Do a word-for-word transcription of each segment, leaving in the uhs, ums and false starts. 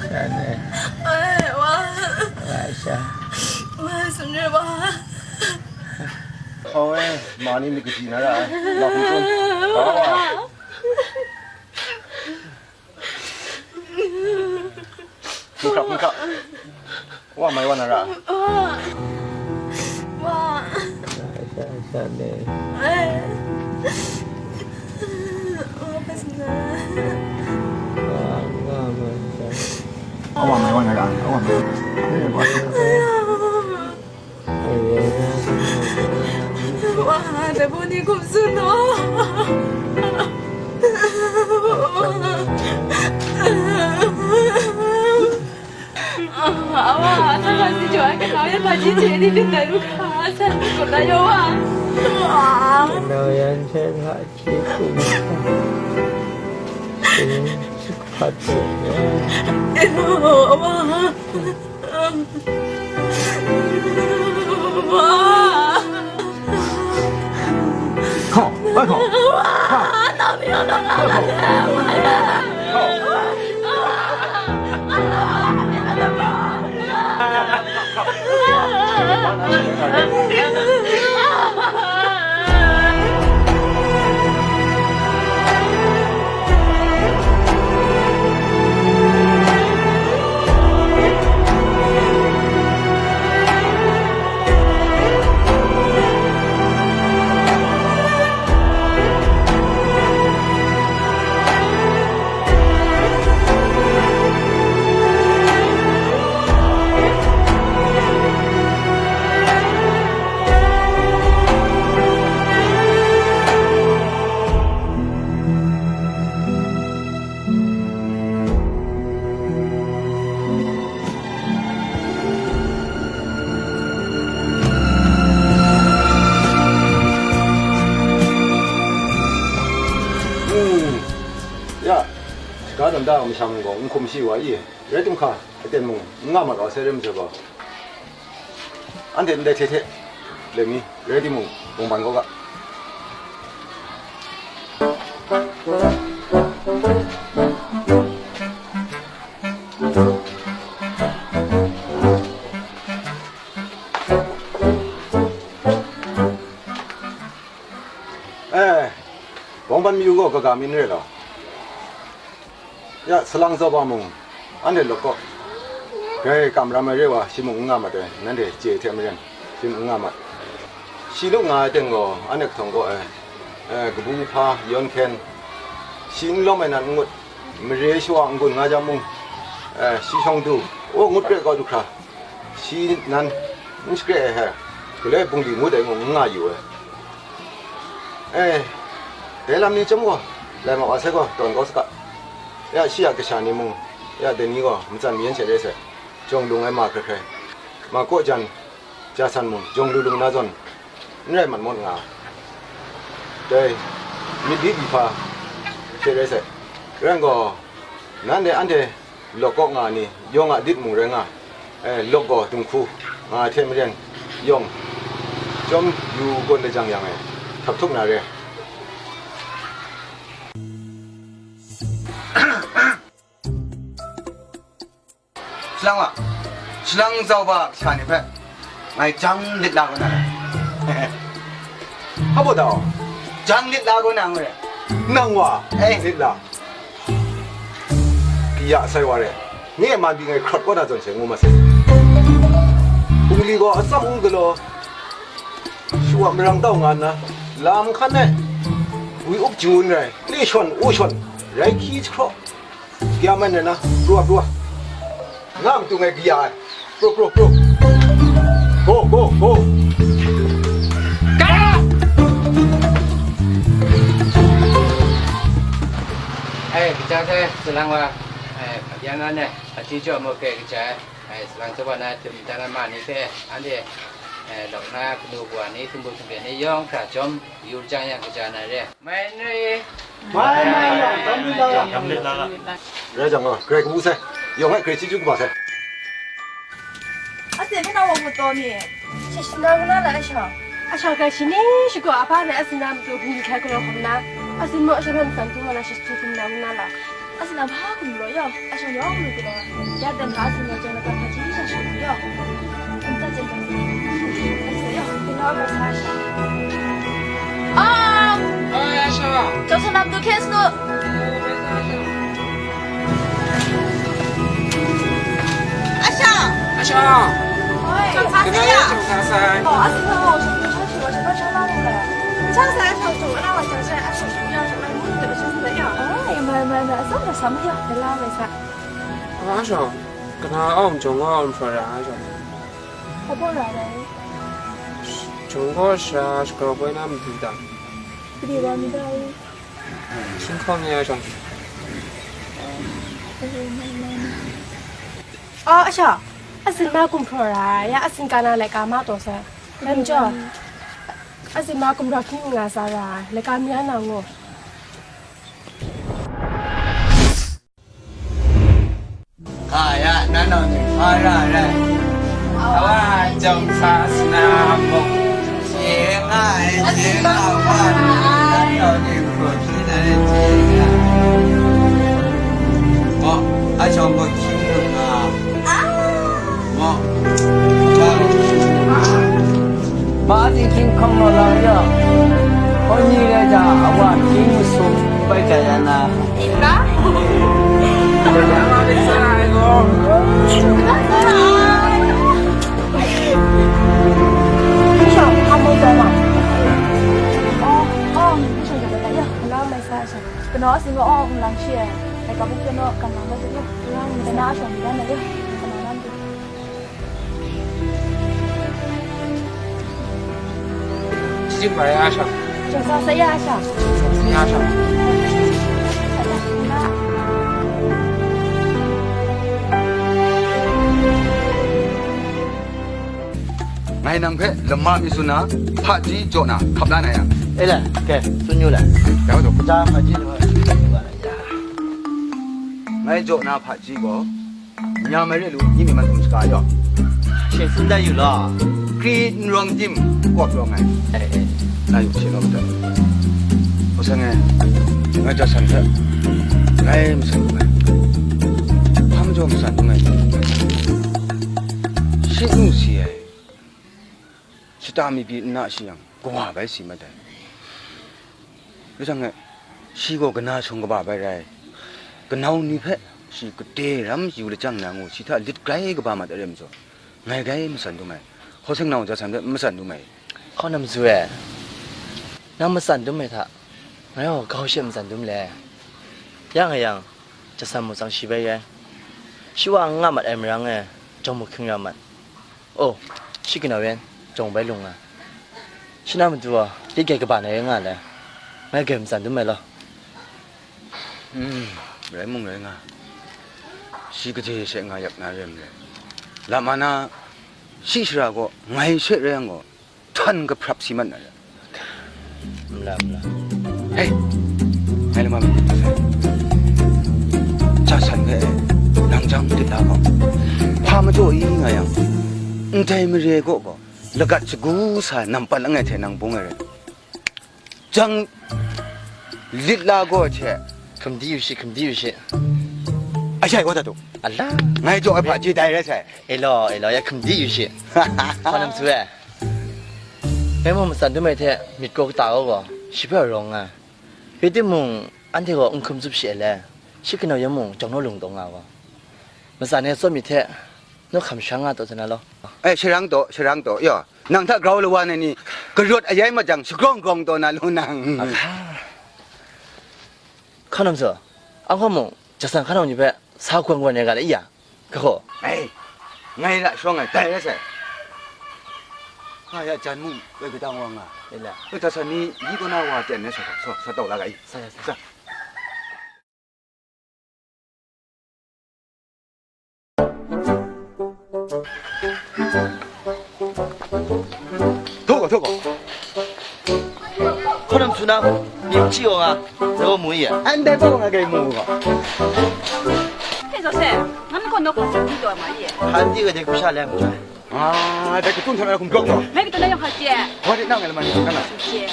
Shan e. Ai, wa. Wa sha. Wa, sumre wa. Hkaw e, ma ni myit kaji na ra ai. Ma hkum tsun. Hkaw e. Hkra, hkra. Wa mai wa na ra. Wa. Wa. Sha, sha, sha ne. Ai. Wa, pas na. Wa, nga ma sha. Wa mai wa na ra. Wa mai. Ai, wa. Wa, da bu ni kum sun no. Awa, asa kasi jo ai kanau ya baji je ni din da lu ka, asa ni ko da yo wa. Kanau yan chen ha chi kum sa. Kum sa hpat se. Awa. Hkaw, bai hkaw. Hkaw. Hkaw. Ya, shaga dan da ai masha mung gaw n hkum shi wa i, rai timung hka, aten mung n nga mat wa sai, rai majaw gaw, anhte ndai hte hte leng mi, rai timung, wunban kaw ga. Eh, Bawngban mayu gaw kaga mi n rai law? Ya, salang zau ba mung, anhte lawk kaw, grai kam ram ai re wa, shi mung n nga mat ai, nanhte chye hte maren, shi mung n nga mat. Shi lup nga ai ten gaw, anhte kahtawng kaw ai, eh, kabu hpa, yawn hkyen, shi n lawm ai nan n ngut, mare shawa n-gun nga jang mung, eh, shi shawng du, o, ngut kre kau du hkra, shi nan n shakre ai hte, galoi bungli ngut ai mung n nga yu ai. Eh, dai lam ni chyawm gaw, lai mat wa sai gaw, tawn kau saga. Ya, shi a kasha ni mung, ya, dai ni gaw matsan mayan she re sai, jawng lung ai ma hkrai hkrai, ma kaw jan, ja san mung, jawng lu lu na zawn, n rai mat mawt nga ai. Dai, myit di di hpa she re sai, rai gaw, nanhte anhte lawk kaw nga ai ni, yawng a lit mung rai nga, eh, lawk gaw dinghku nga ai hte maren, yawng chyawm yu gawn lajang yang e, htap htup na re. Shalang wa, shalang zau ba kasha ni hpe ngai jang lit la kau na. Hpa baw da? Jang lit la kau na, ngu re. Nang wa, eh, lit la. Kaya sai wa re, nye man pyi ngai hkrawt kau na zawn she ngu ma sai. Bungli gaw atsam n galaw, shawa marang tau nga nna, lam hkan ai, wi up jun rai, le shawn, u shawn, rai hkyi jahkraw, kaya man rai na, pru wa, pru wa. Nga matu ngai kaya ai. Pro, pro, pro. Go, go, go. Ai, kaja hte salang wa, ai, hpayan na ne, a chyeju a mu hpe kaja ai, ai, salang tsawp na dum dan na ma ni hpe, anhte, ai, lawk na kanu kawa ni, htingbu htingre ni yawng hkra chyawm yu jang yang kaja na re. Mai n rai. Mai, mai, mai, dam lu la. Dam lu la. Rai jang gaw, grai kabu sai. Yawng e grai chyeju kaba sai. Ase, mena wa ngut taw ni? Shi shi na ngu na la, a sha. A sha hkrai shi ni shi gaw, a pa hpe a si na matu hpung yu hkrai galaw hkrum na, a sin maw, a sha hpe matsan htum wa na, shi htum na ngu na la. Asin a hpa hkum law yaw, a shawng yawng lu galaw, ya dan hpa asin law jang laga hpaji sha shu lu yaw. Nta jen dang si, a si yaw, galaw ga sa sha. Ong! Oi, a shawng! Jawng sa nam du hkyen sanu. Oi, a shawng! A shawng! A shawng! Oi! Jawng sa sai yaw! Jawng sa sai. Oh, asin a hpa hkum law sha shu, a shawng hpa sha la lu le. Jawng sa sai, a shawng, a shawng, a shawng, a shawng, a shawng, a shawng, a shawng, a shawng, a shawng. Ai, mai, mai, mai, atsawm na sam ya, dala mai sa. A shawng, kana awng jawng gaw awng hpraw ra, a shawng. Hpa baw ra rai. Jawng gaw sha, shagrau poi na matu ta? Kade wa mi da i? Hkying hkawng ni, a shawng. Ai, mai, mai, mai. Oh, a shawng, asin ma gumhpraw ra, ya asin ka na laika ma taw sai. Lam jaw, asin ma gumhpraw hkying nga sa ra, laika mi a na ngu. Kaya, nan nau ni hpa ra rai. Awa jawng sa sna mung, ye nga ai, ye nga wa, nan nau ni hpaw shi na rai, ye nga. Mo, a shawng gaw hkying lu nga. Mo, ma ting hkying hkawng naw lang ya. Hkaw ni rai jang, a wa hkying masum bai tai ya na. Ika? Kanaw asin gaw awng lang shi ai, ai ka buk kanaw kan lang dat de, kanaw a shawng mi dan na de, kanaw nan de. Jijim bai a shang. Jawng sa sai ya a shang. Jawng sa ya a shang. Ngai nang hpe lama mi tsun na, hpaji jaw na hkap la na yang. E le, ke, tsun yu le. Ya, wa jaw. Ja hpaji lama mi tsun na ya. Ngai jaw na hpaji gaw, nya mai re lu, nyi mi man hkum shaga yaw. She tsun dat yu law. Kri n rawng tim, kawp rawng ai. E, e. Na yu hte naw madat. Hpa seng e, ngai ja san hte, ngai masan dum ai. Hpa majaw masan dum ai? Shi nu si ai. Shata mi pyi nna shi yang, kawa bai si mat ai. Rai jang e, shi gaw kana shawng kaba bai rai. Kanau ni hpe shi kade ram yu lajang na ngu, shi hta lit grai kaba mat ai rai majaw, ngai grai matsan dum ai. Hkaw seng nau ja san hpe n matsan dum ai. Hkaw nam su e, nang matsan dum ai hta, ngai gaw grau she matsan dum le. Ya nga yang, ja san mung tsang shi bai rai. Shi wa n nga mat ai marang e, jawng mu hkying ra mat. Oh, shi kanaw yan, jawng bai lung nga. Shi na matu gaw, lit grai kaba na rai nga le. Ngai grai matsan dum ai law. Hmm, rai mung rai nga. Shi kaje she nga yak na re ai. Lam ana, shi shara gaw, ngai she rai yang gaw, htan kahprap si mat na re. Mala, mala. Hei, ngai lama mi. Ja san hpe, nang jang lit la gaw. Hpa majaw i nga yang, ndai mare kaw gaw, lagat shagu sa nampat langai hte nang bung ai rai. Jang lit la gaw hte. Hkum di yu shi, hkum di yu shi. Ashai wa ta tu. Ala. Ngai jaw ai hpa je dai rai sai. E law, e law, ya hkum di yu shi. Hpa nam su e. Ngai mung matsan dum ai hte myit kraw kata gaw gaw, shi hpe rawng nga. Rai timung, anhte gaw n hkum tsup shi ai le, shi kanaw yan mung jawng naw lung taw nga gaw. Matsan e tsawm myit hte, naw hkam sharang nga taw sa na law. E, sharang taw, sharang taw, ya. Nang hta grau lawan ai ni, karawt ayai mat jang, shagrawng grawng taw na lu nang. Aha. Hkaw nam su, anhkaw mung, ja san hkan hkawng ni hpe sa gawn gawn ai ga lai ya, kahkaw. Ai, ngai la shawng ai, dai rai sai. Nga ya jan mung, woi kadang wa nga. Ila. Woi ja san ni, yi kaw na wa ten ai sa, sa, sa tau la ga i. Sa, sa, sa. Sa. Htaw gaw, htaw gaw. Hkaw nam su na, myit hpyi wa nga, dai gaw mu i? An dai gaw nga gai mu gaw. Hei, zaw se, ngan gaw nawk hkawm hpyi taw ma i? Hkan di ga de hku sha lem chyoi. Ah, dai katun hta na hkum dawk gaw. Ngai katun na yawng hka chye. Wa de nang ngai la man ni kan na. Chye.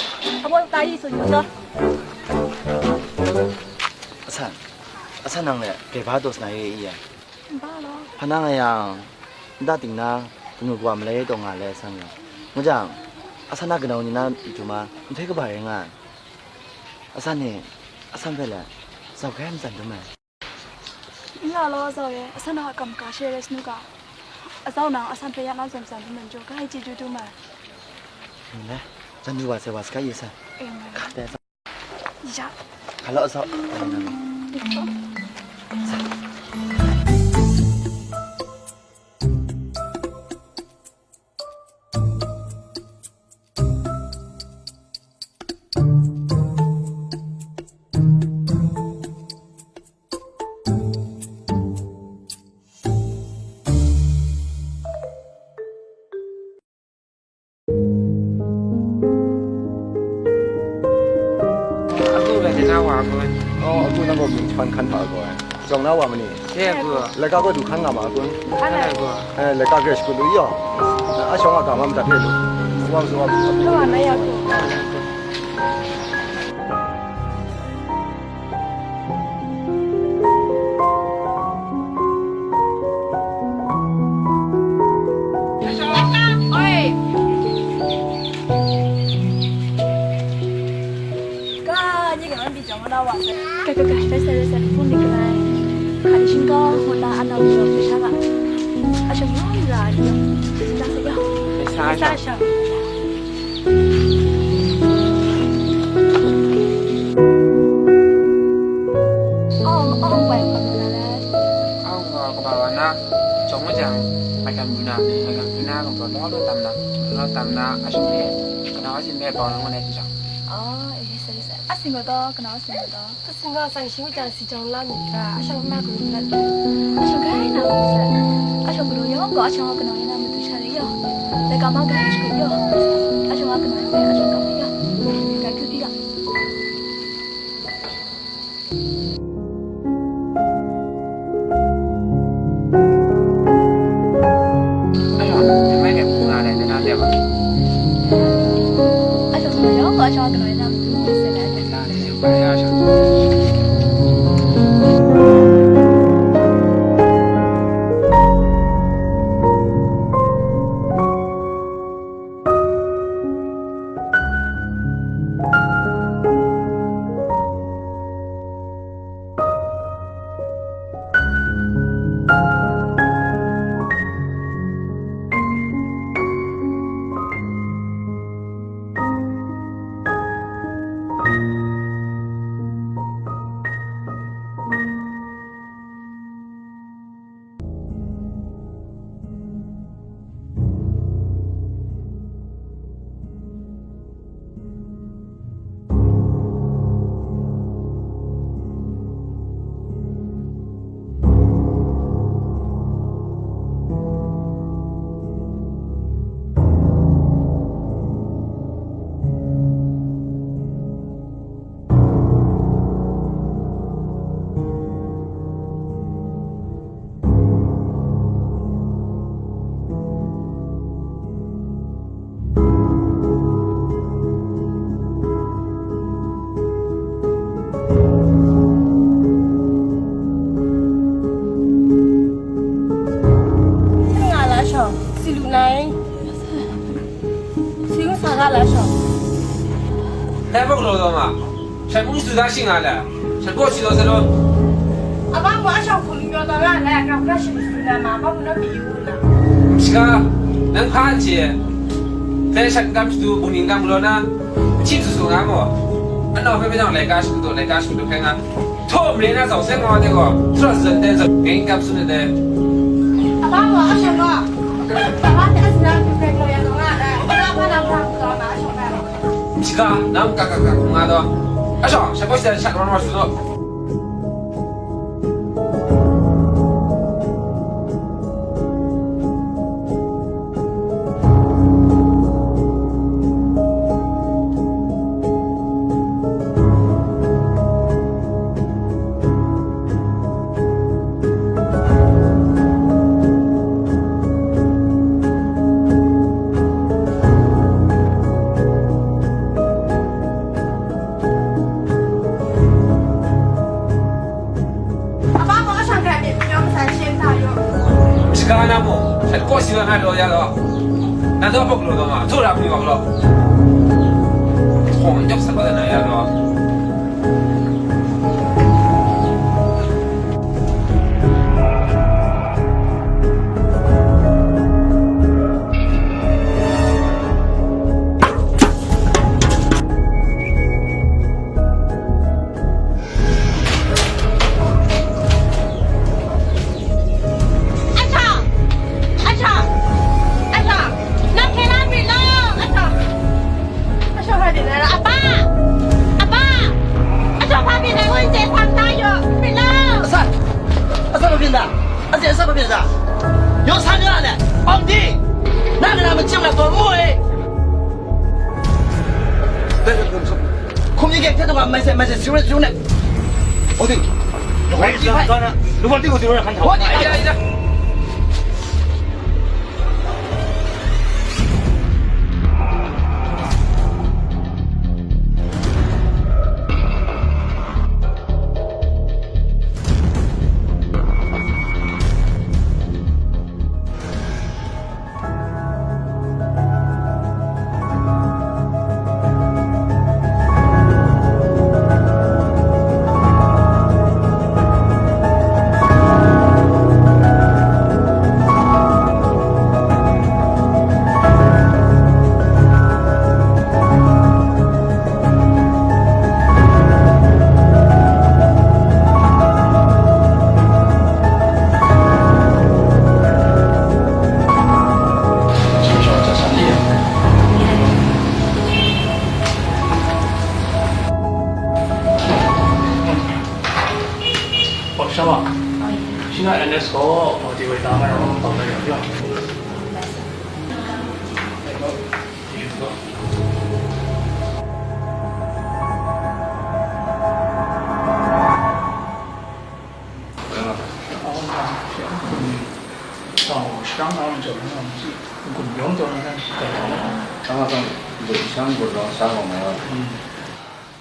Abo ta i tsun yu taw. Asan. Asan nang le grai ba taw sa na ye i ya? Ba law. Hpa na nga yang, nta ting na, kanu kawa malai taw nga le asan nga. Ngu jang, asan na kanau ni na matu ma, nhtoi kaba rai nga ai. Asan ni, asan hpe le, zau hkai matsan dum ai. N ya law, azau e, asan na a kam ka she rai sanu ga. Azau nang asan hpe ya na zawn matsan dum ai majaw, ga ai chyeju dum ai. N le, jan du wa sai wa saga ye sa. Amen. Ka te sa. Ya. Ka law azau. Aku bai na wa aku. Oh, aku nang ko min chan kan pa aku. Jong na wa mani. Ye aku. Laika ko du kan nga ma aku. Kan aku. Eh, laika grace ko du yo. A shong a ka ma mata pe lu. Wa su wa. Lo na ya aku. Oi. Ka, ni ka bi jong na wa se. Ka, ka, ka, rai sa, rai sa, phone ni ka rai. Ka, ni shin ka, mo ta, ana, mo, mo, sha ka. A shang, mo, ra, ni, mo, ta, sa, ya. Sa, sa, sa. Aw, aw, wai, kaba la le. Aw, wa, kaba wa na, jong wa jang, maigan bu na, maigan bu na, kaba law law tam na, law tam na, a shing le, kanau a sin le, bawng lang wa na, jong. Aw, eh, sorry, sorry. A sing gaw taw, kanau a sing gaw taw. Ka sing gaw, sang shing wa jang, si jang la mi ga, a shang na kanu lat. A shang gai na kanu lat. A shang kanu yawng gaw, a shang wa kanu na matu sha re yaw. Laika ma gai shakut yaw. A shang wa kanu lat, a shang kap yaw. Gai kyu di ga. A shang, jang mai de, hpung na de, na de ba. A shang wa yawng gaw, a shang wa kanu na matu sha re yaw. Nga la shawng, si lu nai. Si lu sa ga la shawng. Dai bok lo lo ma. Shan mung su da shi nga le, shan gaw shi law sai law. A ba mu a shawng hkum n yaw taw ra ai, grau hkra shi su na ma, a ba mu naw pyi yu u na. Shi ga, nang hpa n chye. Dai shan n kam shadu, bungning n kam galaw na, hpyi su su nga mu. Anau hpe hpe nang laika shadu, laika shadu hpe nga. Htaw mare na zau sai nga wa de gaw, htura zawn ten zawn, ngai n kam tsun ai dai. A ba mu a shawng gaw, a ba hte a sina hpe hpe galaw ya taw nga ai, a ba hpa na hpa hkum taw na a shawng gaw. N shika, nang ka ka ka hkrum nga taw. A shawng, sha gaw sha sha rawng rawng shu taw. Shiga na mung, shat kaw shiga na law ya law. Na zaw bawk law taw ma, zaw ra hpring wa law. Hpawng n jawk sat wa na ya law. Asha! Asha! Asha! Nang hkye la byin law, Asha! Asha hpa byin ai, Apa! Apa! Asha hpa byin ai, woi je hpang ta yaw, byin law! Asa! Asa hpa byin da? Asa, asa hpa byin da? Yaw san ya le, Awng di! Nang na machyu la taw mu e! Hkum yin kyeng hte tungga mai se, mai se, serious yu ne. Odi. Odi, bai. Lu wan ti ko ti ro kan tha. Odi, bai. Shama, shi na N S gaw, oh, di wai ta nga rawng, pang na yawng yawng.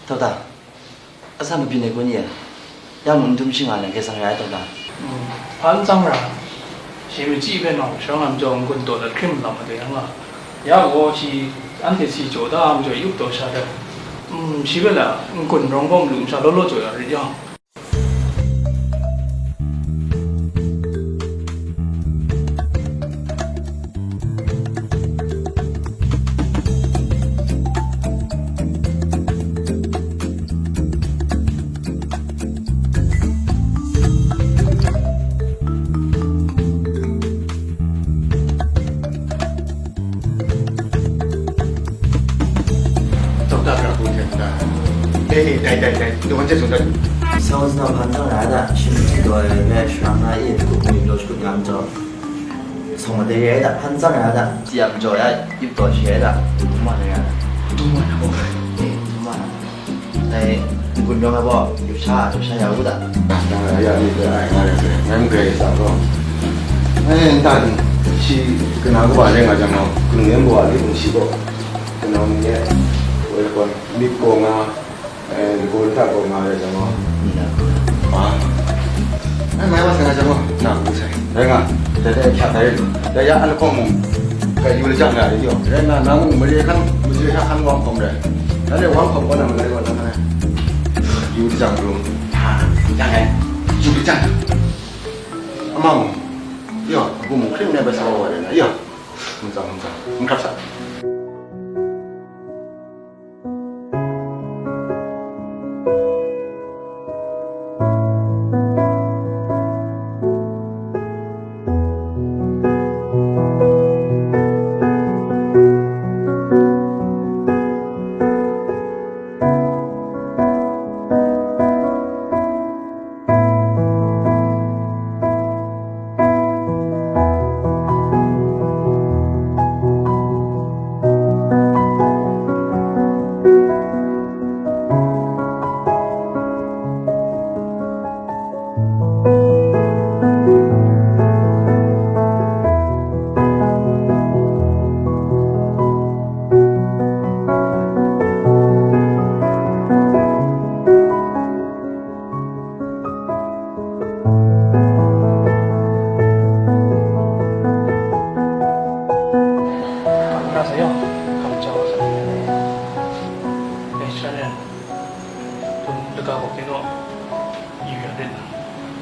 Tau ta, asan mabyin ai kun ye? Ya mung n dum shi nga na, hkye sang ya ai tau ta? Hpan tsang ra, shi machyi hpe nau, sharang lam jaw n-gun taw dat hkrim lam ai yang a, ya gaw shi anhte si jaw da ai majaw yup taw sha dat, mm, shi hpe la n-gun rawng bawm lu masha law law jaw ya rit yang. Doctor Prabhu Chandra. Hey, dai, dai, dai. Nuwan je sung dat. Sounds na hpan tsang ra da, shi machyi taw ai, me sharang na e, kup ni lo shakut ngam jaw. Song ma de re da, hpan tsang ra da, tsiam jaw ya, ip taw shi ai da, dum wa na da. Dum wa na bo. Eh, dum wa na. Dai, gun yawng ai baw, yup sha, yup sha ya u da. Nang ya, ya, ni de ai, nga de, ngai mu grai sa gaw. Eh, nta ni, shi, kana kawa rai nga jang gaw, kanu yan bawa li kung shi gaw, kanau ni e, woi lakwan, myit kaw nga, eh, lagaw lata kaw nga rai jang gaw. Ni na kaw. Ah. Ai, mai wa sa nga jang gaw, na ku sai. Rai nga, dai dai hkyak dai lu. Dai ya, an lahkawng mung, kai yu lajang na rai yaw. Rai nga, nang mung mare hkan, mare hkan wang hkawm rai. Dai le wang hkawm kaw na malai gaw, nang rai. Yu lajang lu. Ha, yang ai. Yu lajang. Ama mung, yaw, aku mung hkring nai bai sa wa wa rai na, yaw. Mung tsang, mung tsang. Mung hkrap sa.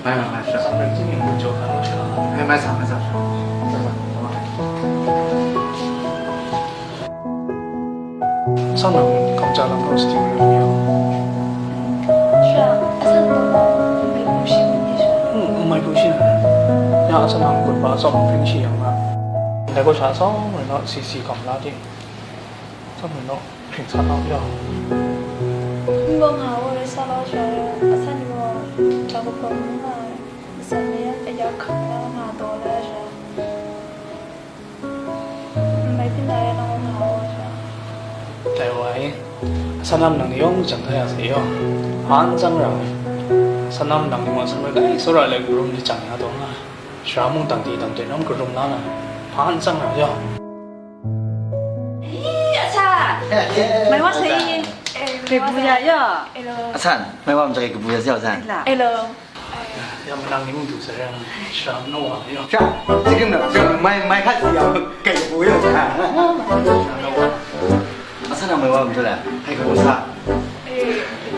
Mai, mai, mai, sha. Mai, mai, sha, mai, sha, sha. Sha nang kamcha lam gaw sadi rai lu yang. Sha, a san gaw mai bu shi ni sha. Hmm, mai bu shi na. Ya, a san nang kun ba tsawm hpring shi yang na. Dai gaw sha tsawm rai naw, si si gam la di. Tsawm rai naw, hpring sa naw ya. N gaw nga ai, sa lau sha ya. A san gaw, ja gupawng nga ai. A san ni a ya hkam la nga daw la sha. Mai hpyi na ya nang nga wa sha. Dai wa e, a san lam nang ni yawng jang da ya sai yaw. Hpa n tsang ra ai. A san lam nang ni wa san bai kai tsawra ai hkrum ni jang ya taw nga ai. Sara mung dang di dang de nawng karum na na. Hpa n tsang ra yaw. Hi, a san. Mai wa sai. Kai bu ya ya. A san, mai wa n tsang kai bu ya sai a san. Hello. Ya, manang ni mung du sa rai, shara naw wa, ya. Sha, chicken na, sha, mai, mai khat si ya, kai bu ya, sha. Shara naw wa. A san na mai wa mung du la, hai ka sa.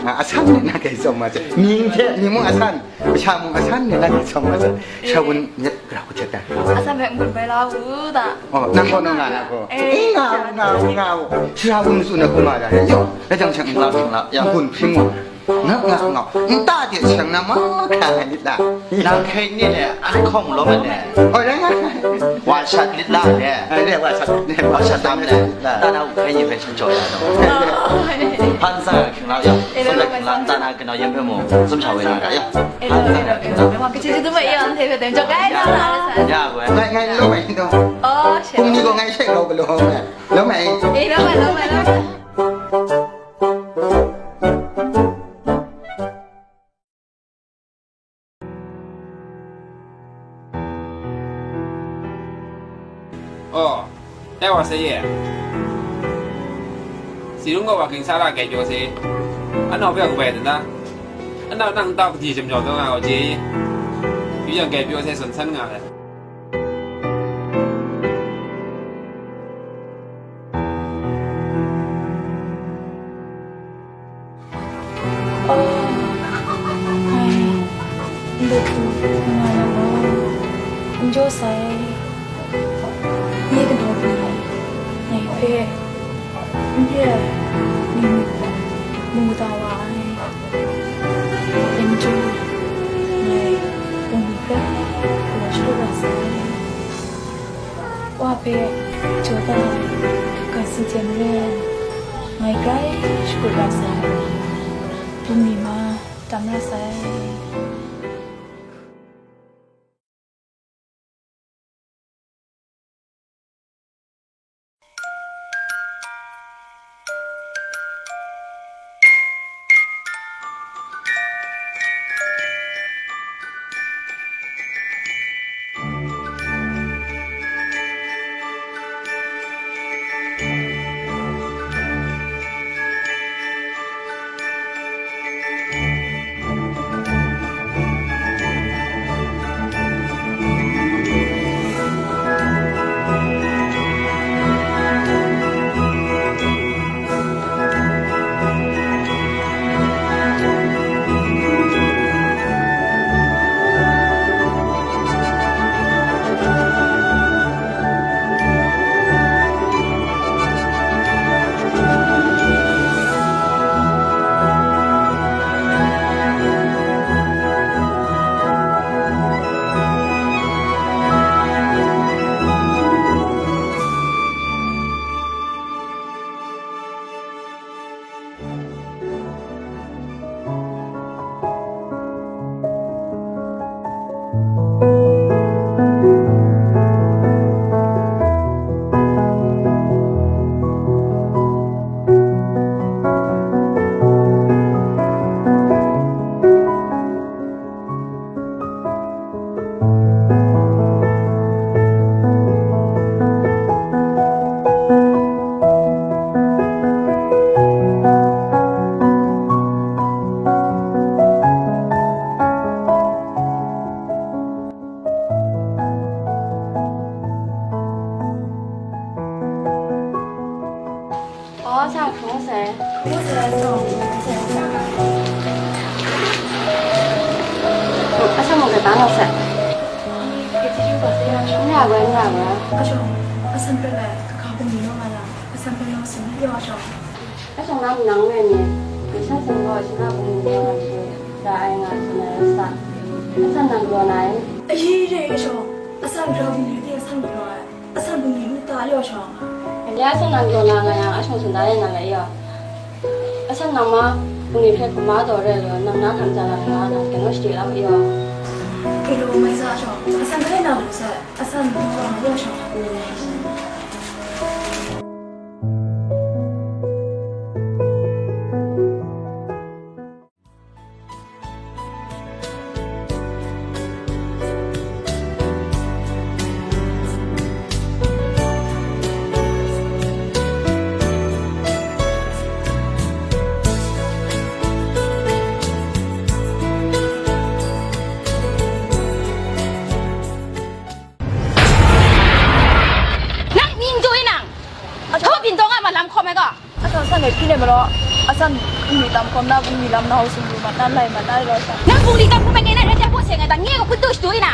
A san ni na kai tsawm ma sa. Ming hte, ming mung a san, sha mung a san ni na kai tsawm ma sa. Sha wun nyet ra ku chat ta. A san bai ngun bai la u da. Oh, nang ko nang nga na ko. Eh, nga, nga, nga. Sha wun su na ku ma da. Yo, na jang chang la, la, ya. Kun ping wa. Nga, nga, nga. Nta de shang na mahkra ai lit la. Nang hkrai ni le, an hkawng lawm ai le. Oi, rai nga. Wa shat lit la le. Ai le, wa shat, le, wa shat lam le. Nta na wu hkrai ni hpe shang jaw ya dawng. Hpan sa hkying lau ya. Sun da hkying la, nta na kanau yan hpe mung, tsum sha woi na ga ya. Hpan sa hkying lau. Wa kaji ji tu mai ya, an hte hpe teng jaw kai na la. Ya, woi. Ngai, ngai, lo mai dawng. Oh, shit. Kung ni ko ngai shek kau galaw mai. Lo mai. Eh, lo mai, lo mai, lo mai. Oh, dai wa sai ye. Si rung gaw wa ging sa ra grai pyaw sai. Anau hpe a kabai dan da. Anau nang nta hpadi jam jau taw nga gaw je. Yu yang grai pyaw sai, tsun san nga ai. Oh, ai, n dawt hku n nga na gaw, n jaw sai. Nye kanaw ni ngai hpe n re ai ni mung mu da wa ai. Dai majaw, ngai bungli hpe galaw shadaw wa sai. Wa hpe jaw da ai ga si hte maren, ngai grai shakut ra sai, bungli ma tam ra sai. Aw, sa hkrung sai. Hkrung sai, sa hkrung sai, sa. A sa Bai bang nga sai. N ra bai, n ra bai. A shawng, a san prat lai, kaga bungli naw nga yang, a san prat naw sin, yaw a shawng. A shawng nang nang rai ni, ni sha sin gaw, shi na bungli naw nga shi, da ai nga shi na rai sa. A san nang galaw na ai? Ayi re, a shawng, a san kaga bungli de, a san galaw ai. A san bungli lu ta yaw shawng. Ya a san nang galaw na nga yang, a shawng san da rai na rai yaw. A san nang ma, bungli hpe hkrum ma taw rai law, nang na hkam ja na nga, nang teng naw shade la ma yaw. Galaw mai sa shawng, a san grai na lu sai, a san lu wa ma yaw shawng. Nang mying du i nang? Hkaw byin taw nga ma lam hkawm ai ga? A san, a san ngai hpyi nai ma law, a san bungli tam hkawm na, bungli lam na hau sumru mat na, lai mat na, rai sa. Nang bungli tam hkawm ai ngai na rai jang hpaw seng ai ta, nye gaw hpun tu shadu i na.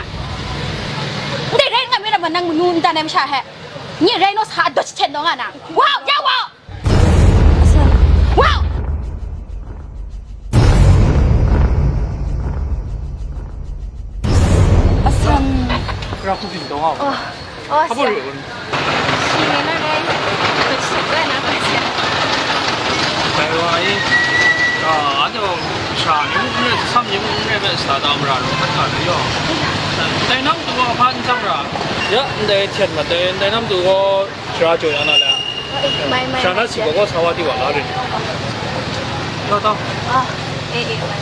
Ndai rai n nga myit ai ma nang manu nta nai masha he. Nye rai naw sa dawt jahten taw nga na. Wau, ya wau! A san. Wau! A san. Ra hku byin taw nga. Oh. Oh, 他不是有个 Shi ngai na rai, ka chuk rai na hpe sia. Dai wa e, a, anhte gaw sha ni mung n rai, hkasam ni mung n rai, hpe sa da mara lu, hkan ga na yaw. Dai nam tu gaw hpa n tsang ra? Ya, ndai hten mat dai, ndai nam tu gaw shara jaw ya na le. Mai, mai, sha na mai, si ya. Gaw gaw sa wa di wa la rin. Taw, taw. Ah, eh, eh, mai, mai.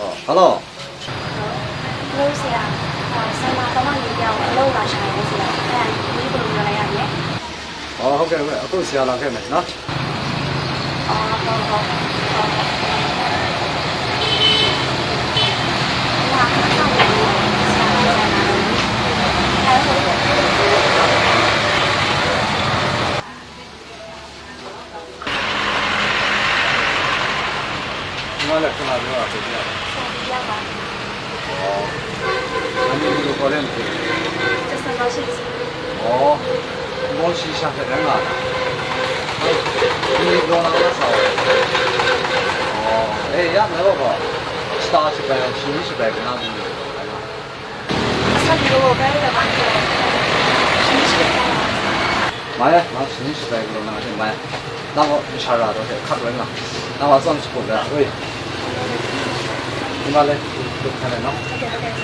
Oh, hello. Hello, ဆရာ။ အာ၊ ဆိုင်မှာ ပမမီးတယောက် အလုပ်လာရှာနေလို့ ဆရာ။ အဲဒါ မီးဘယ်လိုပြောလိုက်ရမလဲ။ အော်၊ ဟုတ်ကဲ့၊ ဟုတ်ကဲ့၊ အခုဆရာလာခဲ့မယ်နော်။ အော်၊ ဟုတ်၊ ဟုတ်၊ ဟုတ်၊ ဟုတ်။ ဟိုမှာ ခဏစောင့်နေလို့၊ ဆရာက ဆိုင်မှာ။ အဲ၊ ဟုတ်၊ ဟုတ်။ ဒီမှာလည်း ခုနပြောတာ ကိုပြရတယ်။ ဆရာ ကိုပြပါ။ ဩ။ အမည်ဘယ်လိုခေါ်လဲ မသိဘူး။ ကျော်စံပါရှိစီ။ ဩ။ ဘောရှိရှာခဲ့တယ်ငါ။ ဒီလိုလာတော့ဆောင်း။ ဩ။ အေး ရမယ်ပေါ့ကွာ။ စတားရှိပဲ၊ ရှိရှိပဲ ကနဘူး။ အဆက်ပြီးတော့ ဘယ်လိုလုပ်ပါ့။ ရှိရှိပဲ။ မရ ငါ ရှိရှိပဲ ကနဘူး။ မရ နောက်တော့ မရှာရတော့တဲ့ ခတ်ဝဲငါ။ နောက်တော့ စောင့်ကြည့်ဖို့ပဲ။ ဟေး။ ဒီမှာလဲ ဒီခါနဲ့နော်။ ဟုတ်ကဲ့၊ ဟုတ်ကဲ့။ ဟ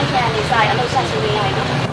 ုတ်ကဲ့၊ နေစားရ အလုပ်ဆက်ဆွေးနွေးရအောင်နော်။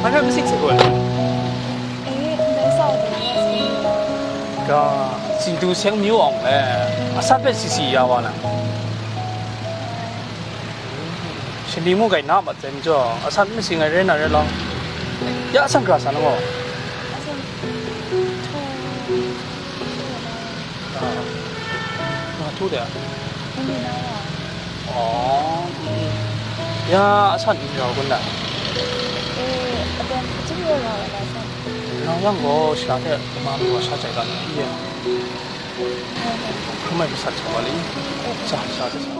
Hpa hpe masik sek gaw? E, ndai sa ai gaw, ga, Sindu seng myu awng le, asan hpe si si ya wa na. Shani mu gai na mat ai majaw, asan masing ai rai na rai law. Ya asan hkra sa na gaw? Asan, Ah, nga htu de a? N di na wa. Aw, mm. Ya asan n rau kun da? E, aten hpachin rau rau ai la san. Rau yang gaw, sha hte ma mi wa sha chai ga ni, i ya. Hkrum ai masat sa wa le i? Sa, sa, sa, sa.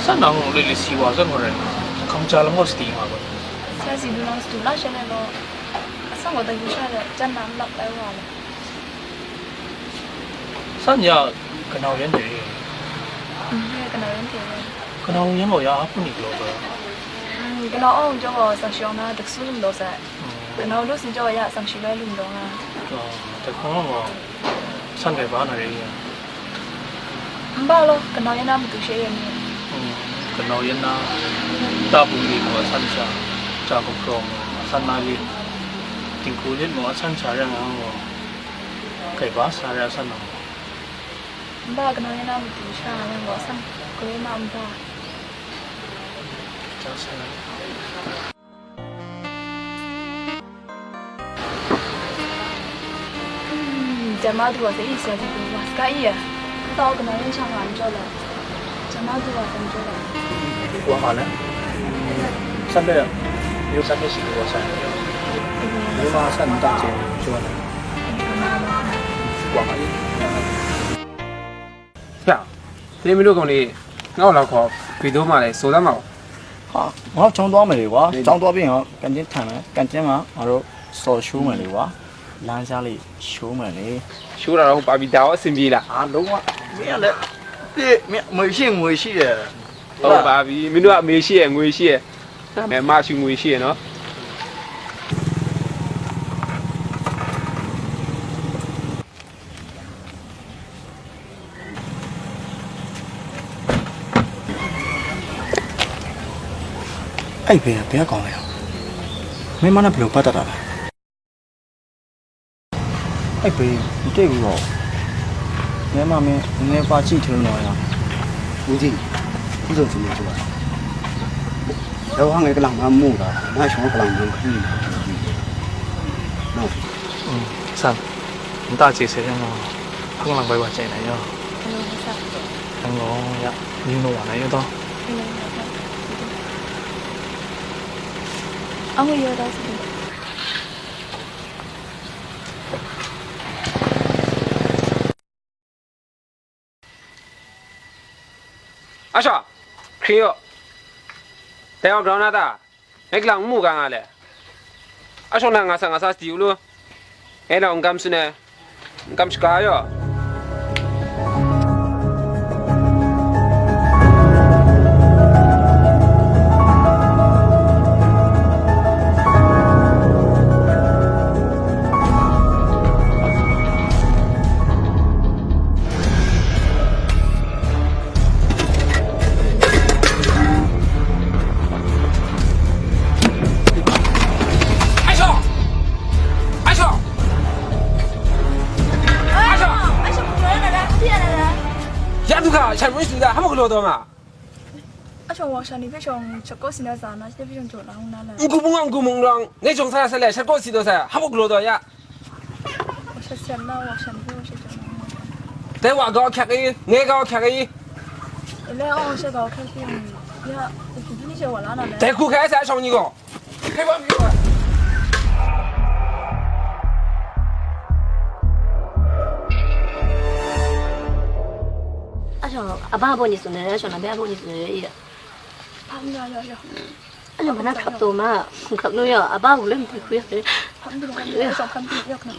Sa nang lili si wa zawn gaw rai, hkam ja lam gaw sadi nga gaw. Sa si du nang sadu la sha ne law, atsam gaw dai yu sha de, jan na n lap ai wa le. San ya kanau yan de. Mm, ya kanau yan de. Kanau yan gaw ya hpa ni galaw gaw. Mm, kanau awng jawng gaw sang shawng na daksu lung daw sai. Mm. Kanau lu sin jawng ya sang shi lai lung daw nga. Oh, dai hpang gaw san gai ba na re ya. N ba law, kanau yan na matu she yan ni. Mm, kanau yan na, ta bu li gaw san sha, ja gumhpraw mu, san na li, dinghku lit mu, san sha rai nga gaw. Kai ba sa rai a san nang? N ba, kanau yan na matu sha yang gaw san, grai ma n ba? Ja sa na. Hmm, jan ma du wa se, i, sya du wa, ska i ya. N tau kanau yan sha nga n jaw la. Jan ma du wa se n jaw la. Wa nga na. San de, yu san de shi du wa san. Yu ma san n ta che jaw la. Wa nga i. Ya, သင်မင်းတို့ကောင်တွေ ငါ့ကိုလာခေါ် ဗီဒိုမှလည်း စိုးစမ်းပါဦး။ ဟာ ငါကျောင်းသွားမယ်လေကွာ။ ကျောင်းသွားပြီးရင်တော့ ကန်တင်းထိုင်မယ်။ ကန်တင်းမှာ ငါတို့ စော်ရှိုးမယ်လေကွာ။ လမ်းကြားလေး ရှိုးမယ်လေ။ ရှိုးတာတော့ ဟုတ်ပါပြီ။ ဒါတော့ အဆင်ပြေလား။ ဟာ လုံးဝ မင်းကလည်း တစ် မင်း ငွေရှိ ငွေရှိတယ်။ ဟုတ်ပါပြီ။ မင်းတို့က မေးရှိရယ် ငွေရှိရယ်။ ငါလည်း မရှိ ငွေရှိရယ်နော်။ အဲ့ဘယ်ဘယ်ကောင်လဲ။ မင်းမနဲ့ဘယ်လိုပတ်သက်တာလဲ။ အဲ့ဘယ်မတွေ့ဘူးတော့။ မင်းမမင်းနည်းနည်းပါကြည့်ထုံးတော့ရအောင်။ ဦးကြီး ဦးစုံသူမျိုးကျိုးပါ။ လောကငယ်ကလောင်မမှုတာ နားရှောင်းကလောင်မမှုခရီးနော်။ อืม ဆန် မတကြည့်စေရနော်။ ဖုန်းလမ်းပိုက်ပါကျနေရော။ ဟယ်လို ဝတ်ဆပ်။ ဟယ်လို ရ ယူနိုဝါနဲ့ရတော့။ ဟယ်လို ဝတ်ဆပ်။ အငွေရတော့စီ။ အရှော့ ခရီးရော့ တဲအောင် ground နားသား အဲကလောင်မှုကငါလဲ အရှော့နာငါဆာငါဆာစတီဦးလို့ အဲလောင်ကမ်စုနဲ့ ကမ်စကာရော့ အရှော့ အရှော့ အရှော့ အရှော့ ဘယ်လိုလဲ။ ရတုခါ ဆံမွေးစုသား ဟမကလောတော့မှာ။ အရှော့ ဝါရှာနေပြီ။ ရှော့ ချက်ကိုစီနေစားနာ ရှင်းပြကြတော့နားလဲ။ ငကူမုံငကူမုံရောင် နေကြုံစားဆက်လက် ချက်ကိုစီတော့စား ဟမကလောတော့ရ။ ဝါရှာစံနာ ဝါရှာနေပြီ။ ဝါရှာကြတော့ တဲဝါကောက်ခက်ကြီး ငဲကောက်ခက်ကြီး Lai awng she gau hkrai hpyi, ya, hpyi ni she wa la na le. Dai hku hkai a sa shawng ni gaw. Hkai wa hpyi wa. A shawng, a ba baw ni tsun ai, a shawng na bai a baw ni tsun ai, ya. Hpang ya, ya, ya. A shawng, ba na hkrap taw ma, hkrap nu ya, a ba wu lem hpyi hku ya. Hpang ya, ya, a shawng, hpang ya, ya, hkrap.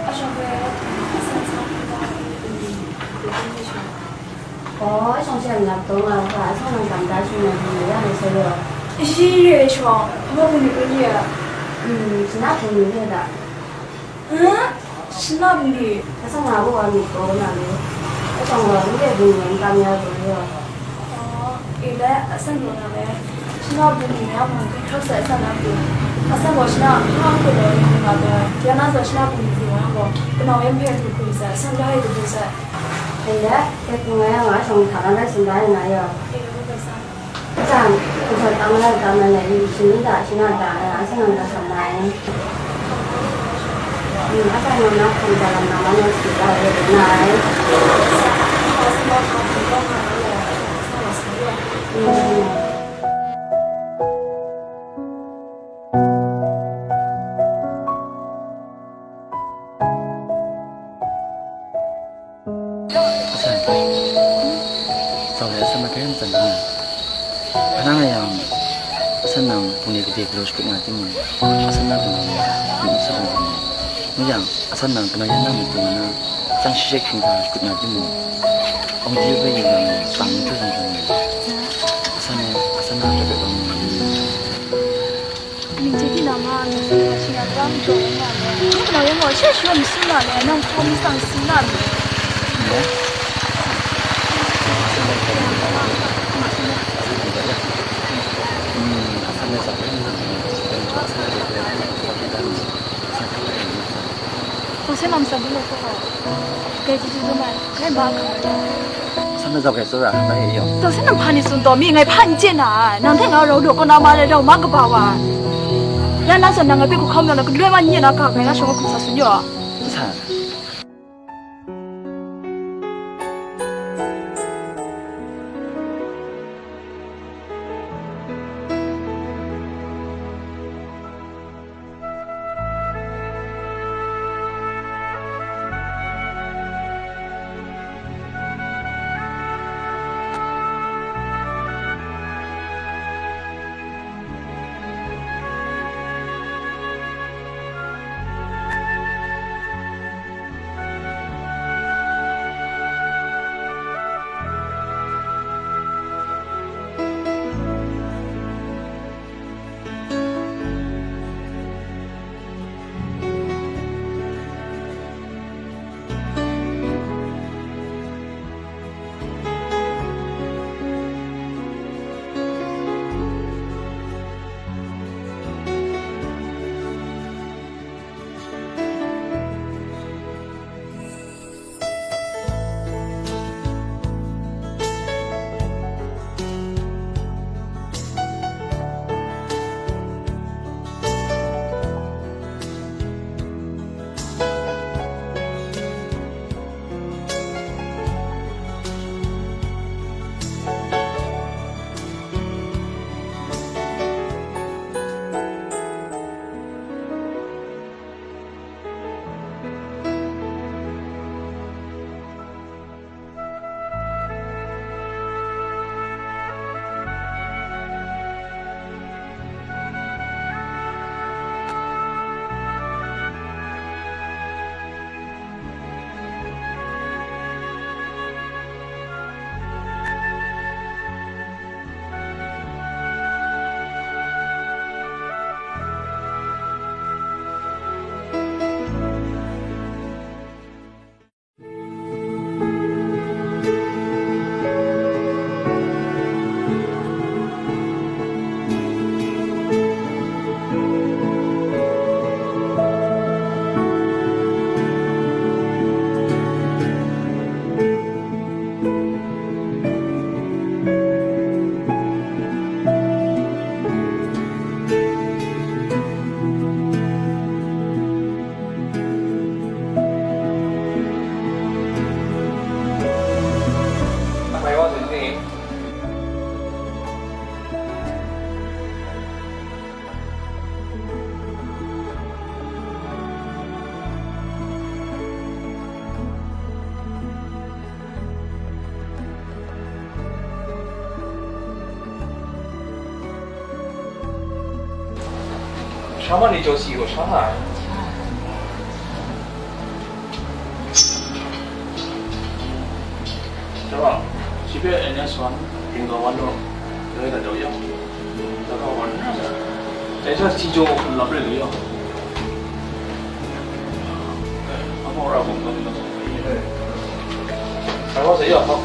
အရှောင်ဘက်အဆန်းစားပြီးတော့ ဒီနေ့ရှိ อ๋อ ช่องเชียงนับตัวมาค่ะ ช่องมันจำได้ช่วงนั้นดีว่าในเซโล အရှိရဲ့ရှောင် အမကuni ကိုကြီးရ อืม ชนะคนนี้เนี่ยละ ဟမ် ရှင်မပူနေ အဆောင်လာဖို့ကမီးကောင်းတာလေ အဆောင်လာလို့တဲ့ဘုံကံများဆိုတော့ อ๋อ เอแล้วအဆန့်လို့นะလေ ရှင်မပူနေရမှာဒီခက်ဆက်ဆန့်နေပြီအဆန့်ပေါ်ရှင်ကဟာကိုလည်းဒီမှာပဲကျန်တော့ဆိုရှင်မပူနေစီမှာပေါ့ကျွန်တော်ရဲ့ဖက်ကိုကိုယ်စားဆန့်ထားရတဲ့ကိုယ်စား အင်းလေ ကဲ ကိုယ်ငါးယောက်ငါးဆောင်ထားတာလဲ စင်တိုင်းငါးယောက် အေးဟုတ်ကဲ့ဆန့် အဆန် ကိုယ်စားတောင်းလိုက်တောင်းလိုက်နဲ့ ရှင်မိသားရှင်ကတားအဆန်ကတားဆောင်လာရင် อืม အဆန်ကနောက်ခံကြတော့ မမနဲ့ စီတော့ ဝေဒနာ อืม အဆန် စောင့်ရအဆန်မကဲမစံဘူး ခဏနေရအောင် အဆန်နံ ပုံနေကတိကလို့ရှိမှတင်မလို့ အဆန်နံကနော်ရမင်းအဆန်နံမင်းយ៉ាងအဆန်နံကနော်ရနံမတူမနာစံရှိရှိခင်ကကုနာတင်မလို့အောင်ဒီဝေးရံစံတူစံတူအဆန်နံအဆန်နံတကတော်မလို့ နင်ချစ်ချစ်နာမနဲ့ဆရာရှင်ကတမ်းကြော်နေရတယ်။ဘယ်လိုလဲမော်ရှက်ရှက်မရှိလာလဲနောက်ဆုံးစံစူလာတယ်။ ဘာဆင်းလာမစဘူးလို့ခေါ်တာ။ကဲကြည့်ကြည့်တော့မှခဲဘာခံရ။ ဆမ်နဇော်ကဲဆိုတာမဟေ့ရော ဒေါ်စင်းနမ်ဖာနေစွန်တော်မီငယ်ဖာညစ်နာနမ်ထဲငါရောတို့ကနာမလဲတော့မကပါဝါရန်လာစနငယ်ပိတ်ကိုခေါင်းမြောင်နဲ့ကလွဲမညစ်နာကခဲရရှောင်းခုဆာဆွညောဆန် ช้ามานี่โจสี่กว่าช้าหายแต่ว่าชีวิตเอ็นเอสวันถึงกับวันโลกเลยแต่เดี๋ยวยังแล้วก็วันนั้นแต่ถ้าที่โจคุณรับเลยหรือยังเอาพวกเราผมก็ไม่ต้องสงสัยเลยแต่ว่าจะยอมรับ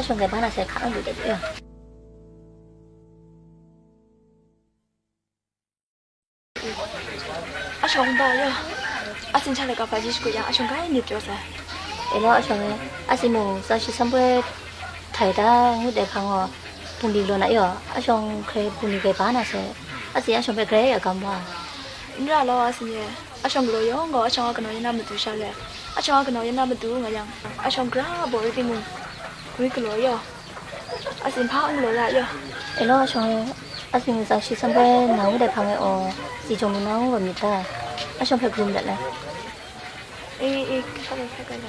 အရှုံးကဲဘာနာဆဲခါလို့တဲ့ပြော အရှုံးပါရအစင်ချလက်ကပါကြီးရှိကိုရအရှုံးကိုင်းနေပြောစမ်းအဲတော့အရှုံးရဲ့အစင်မို့စာရှိဆံပွဲထိုင်တာငုတဲ့ခါငေါ်ပူလီလိုနာရောအရှုံးခဲပူလီကဲပါနာဆဲအစင်အရှုံးပဲကြဲရကမ်းပါနရလောအစင်ရဲ့အရှုံးကလိုရောငေါ်အရှုံးကနော်ရနာမတူရှာလဲအရှုံးကနော်ရနာမတူငါយ៉ាងအရှုံးကြဘော်ရတိမူဝိကလိုရော အစင်ဖာအုံးကလော်ရရအဲလောအရှောင်အစင်စာရှိဆံပဲနာဝဲတဲ့ဖာငဲအော်စီချုံမူနာဝဲမီတာအရှောင်ဖဲကရုံးတဲ့လဲအေးအေးခက်ခက်ခက်ခက်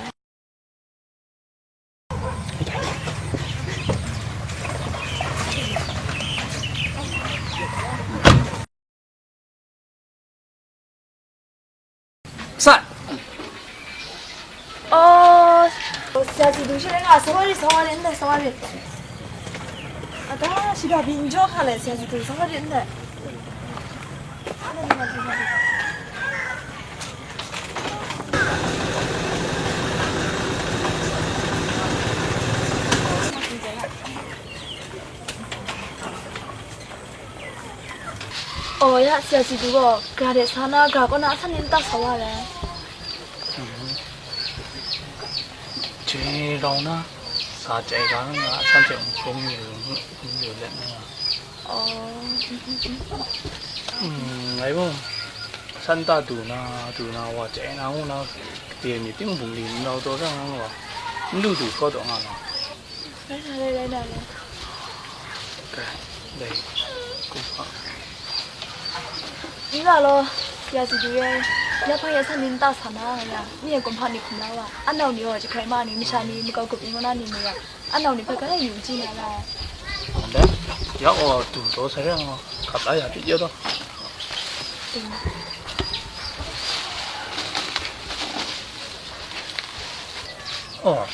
စ။ အော်ဆရာစီသူရှိတဲ့ကဆောင်းရည်ဆောင်းရည်နဲ့ဆောင်းရည်အတားရှိတော့ပြီးညောခါလဲဆရာစီသူဆောင်းရည်နဲ့အော်ရဆရာစီသူကဂါတဲ့ဆာနာဂါကောနာအဆန်နေတာဆော်ရတယ်ခြေတော်နာစာကြိုက်တာငါအဆန်းတဲ့ဘုံမျိုးမျိုးလက်နဲ့အော်อืมไอ้พวกสันตาดูนาดูนาว่าใจนะหูนะเดี๋ยวมีติ้งบุญดีเราตัวเรื่องนั้นว่าလူတူခေါ်တော့ငါနော်လိုက်တာလေလိုက်တာလေကဲလေကိုပါဒီလာလောဆရာစီတူရဲ့ရဖားရဆက်နေတဆာနာရမြင့်ကွန်ဖာနေခုံလာပါအနောက်နေရောတခိုင်မနေမချာနေမကောက်ကုပ်အင်းမနာနေနေရအနောက်နေဖက်ကလည်းယူကြည့်လာလားဟုတ်တယ်ရောက်တော့တူတော့ဆရာကခပ်လာရပြည့်ရတော့အော်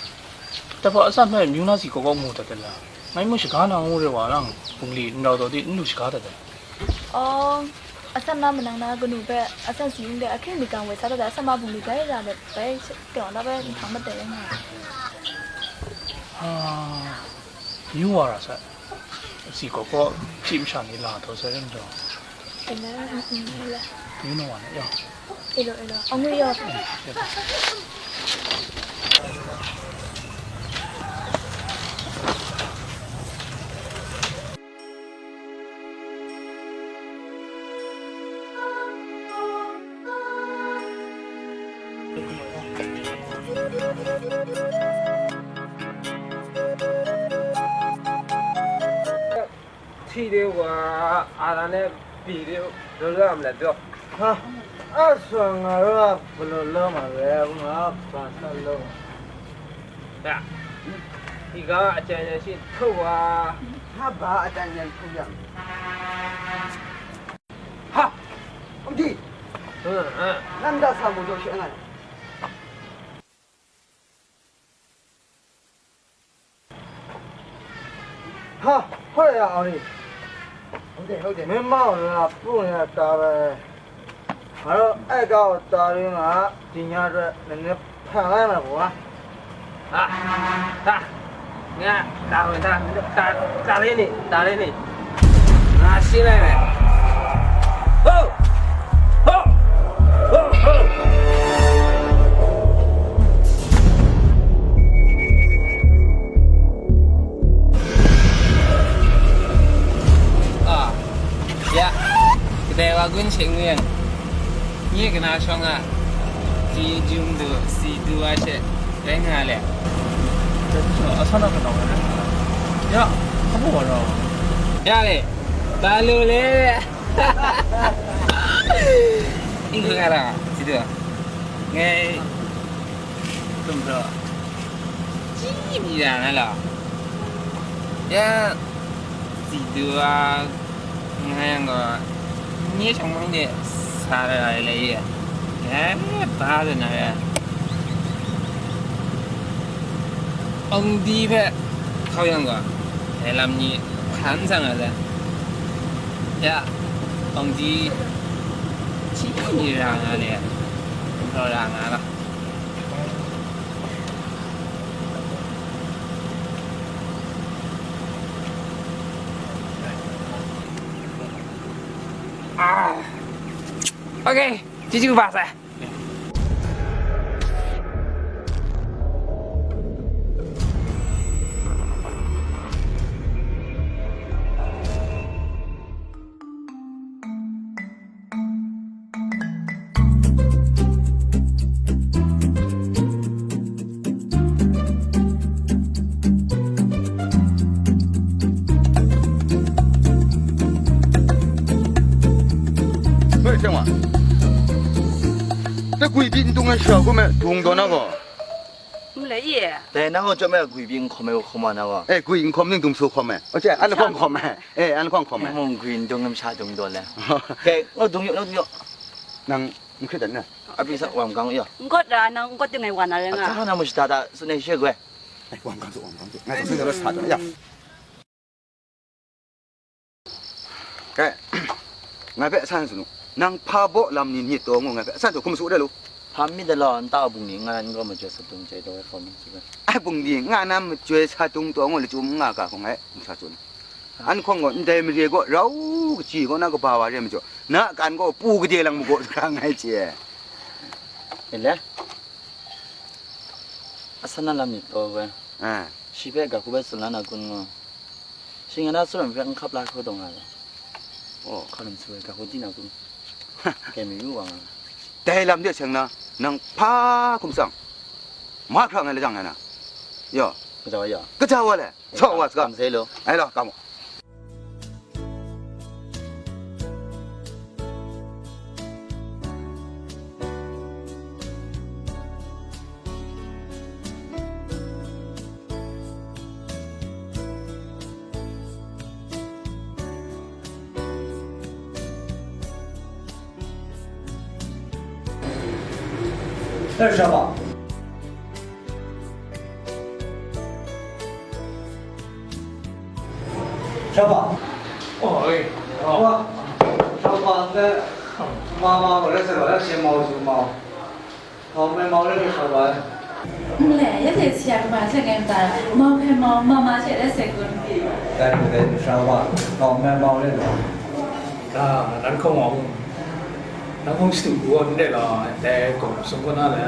တဖႃႇအသၢၼ်ႇၽႅၼ်ႇ မႅၼ်ႈၼႃႇသီႇၵေႃႈၵေႃႈ မူႇတႃႇတႃႇလႃႇ ငၢႆးမူႇသၵႃႇၼႃႇ ငူးရႄႇဝႃႇလၢင်း ပုင်ႇလီႇ ၼႃႇတေႃႇတီႈ ၼူႇသၵႃႇတႃႇတႃႇ။ ဢေႃႈ အသၢၼ်ႇၼႃႇ မၼ်းၼၢင်းၼႃႇ ၵႃႈၼူႇၽႅၼ်ႇ အသၢၼ်ႇသီႇယုင်ႈတႄႉ ဢၶိင်ႇမီႇၵၢင်ဝႆႉသႃႇတႃႇတႃႇ သမ်ႉမႃးပုင်ႇလီႇၵႆႉရႃႇလႄႈ ပႆႇတႄႇဢွၼ်ႇလႃႇ ပႆႇထၢင်ႇမႃးတႄႇလႄႈၼႃႇ။ ဢႃႇ ယူႇဝႃႇရႃႇသႃႇ သီႇၵေႃႈၵေႃႈ ၸိပ်ႈသၢၼ်ႇၼႆႉ လႃႇတေႃႇသႂ်ႇၼႆႉတေႃႇ ဢိုမ်း ဢိုမ်း ဢိုမ်း ဢိုမ်း ယူႇၼေႃႈဝႃႇၼႆႉ ယဝ်ႉ။ အေးလို့ အေးလို့ အငွေ့ရော ထီႇလေးဝႃႈ ဢႃႇလႃႇၼႆႉ ပီႇလေး လူဝ်ႇလႆႈမႃးလႄႈ တူၺ်း။ ႁႃး ဢႃႇသႃႇ ငႃးလူဝ်ႇ ပလူဝ်ႇလႆႈမႃးလႄႈ ငႃး ပႃႇသႃႇလူဝ်ႇ တႃႉ ၼႆႉၵေႃႈ ဢၵျၢၼ်ႇယႃႇသျိၼ်ႇ ထုပ်ႉဝႃႈ။ ႁႃး ပႃႇ ဢၵျၢၼ်ႇယႃႇသျိၼ်ႇ ထုပ်ႉယဝ်ႉ။ ႁႃး ဢမ်ႇတီႈ ဢိူဝ်ႈ ဢိူဝ်ႈ ၼၼ်ႉတႃႉ သႃႇမူႇၸဝ်ႈ သျႄးငၢႆႈ။ ဟာ ဟုတ်တယ် အောင်လေး။ ဟုတ်တယ် ဟုတ်တယ်။ မင်းမောင်က ပို့နေတာ ကားပဲ။ ငါတို့ အဲကားကို တားပြီးမှ ဒီညအတွက် နည်းနည်း ဖန်လိုက်မယ်ကွာ။ ဟာ ဟာ ငါ တားဝင်တာ တား တားလေးနေ တားလေးနေ ငါရှင်းလိုက်မယ်။ ဟုတ် ဟုတ် ဟုတ် ဟုတ် ဟုတ်။ Jung du, si du a she, rai nga le. အဆန္ဒကနော်ပဲ။ ရ အဖို့ပါတော့။ ရလေ။ ဘာလို့လဲ။ အင်းကရာ စီတူ။ ငယ်။ တုံတော့။ ကြည့်မိတာနော်။ ရ စီတူက ငါရံက ညစ်ချောင်းမင်းနဲ့ စားရတာလေ။ အဲ ဘာလို့နော်။ အောင်ဒီဘက် ခေါင်းရံက အဲ လမ်းကြီး ခန်းဆောင်ရတယ်။ ရ အောင်ဒီ ချီးရံကလည်း တော့ရံကလား။ Ah. Okay, ကျေးဇူးပါဆရာ။ 喂，天华，这贵宾东西啊，我们中到那个。 N le ye. Dai nang gaw chyawm ai gwi byin n hkawm ai gaw hkawm wa na gaw. E, gwi n hkawm ning dum su hkawm ai. Aw, che, an hkawm hkawm ai. E, an hkawm hkawm ai. Mung gwi n dung ai masha dung daw le. Dai, ngaw dung yaw, ngaw dung yaw. Nang n hkrit dan na. A pyi sa wam gang yaw. N kawt da, nang n kawt ting ai wa na rai nga. A hkra na mu shada da, tsun ai she goi. Ai, wam gang su, wam gang su. Ngai tsun da sa da ya. Kai, ngai hpe a san tsun u, nang hpa baw lam ni myit taw ngu, ngai hpe a san tsun hkum su de lu. Hpa myit de law, nta a bungli nga n gaw majoi sa tung jai taw ai hkau myit su ga. Ai bungli nga na majoi sa tung taw ngu, lachyum n nga ga hkawng ngai hkum sa tsun. An hkawng gaw ndai mare gaw rau kaji gaw na kaba wa re ai majaw, na a kan gaw pu gade lang magaw sa hkra nngai chye. E le, a san na lam myit taw ai. A. Shi hpe ga hku bai tsun la na kun ngu. Shi nga na tsun ai hpe n hkap la hkau taw nga ai. Aw. Hkalam su ai ga hku di na kun. Kai mi yu wa nga. Dai lam de seng na, nang hpa hkum tsang. Mahkra ngai lajang ngai na. Yo. Kaja wa ya. Kaja wa le. Saw wa saga. Kam sai lo. Ai lo, kam wa. 这是什么？ Shaba. Oh, eh. Wa, shaba ne, mama wa le se wa le se mau su mau. Mau me mau le shaba. N le, ya de sia ka ba se ngai ta. Mau ke mau, mama se le se kun. Dai, dai, shaba. Mau me mau le. Ka, nan kong mau. Nang mung shadu wu ndai la, dai gaw sung kaw na le,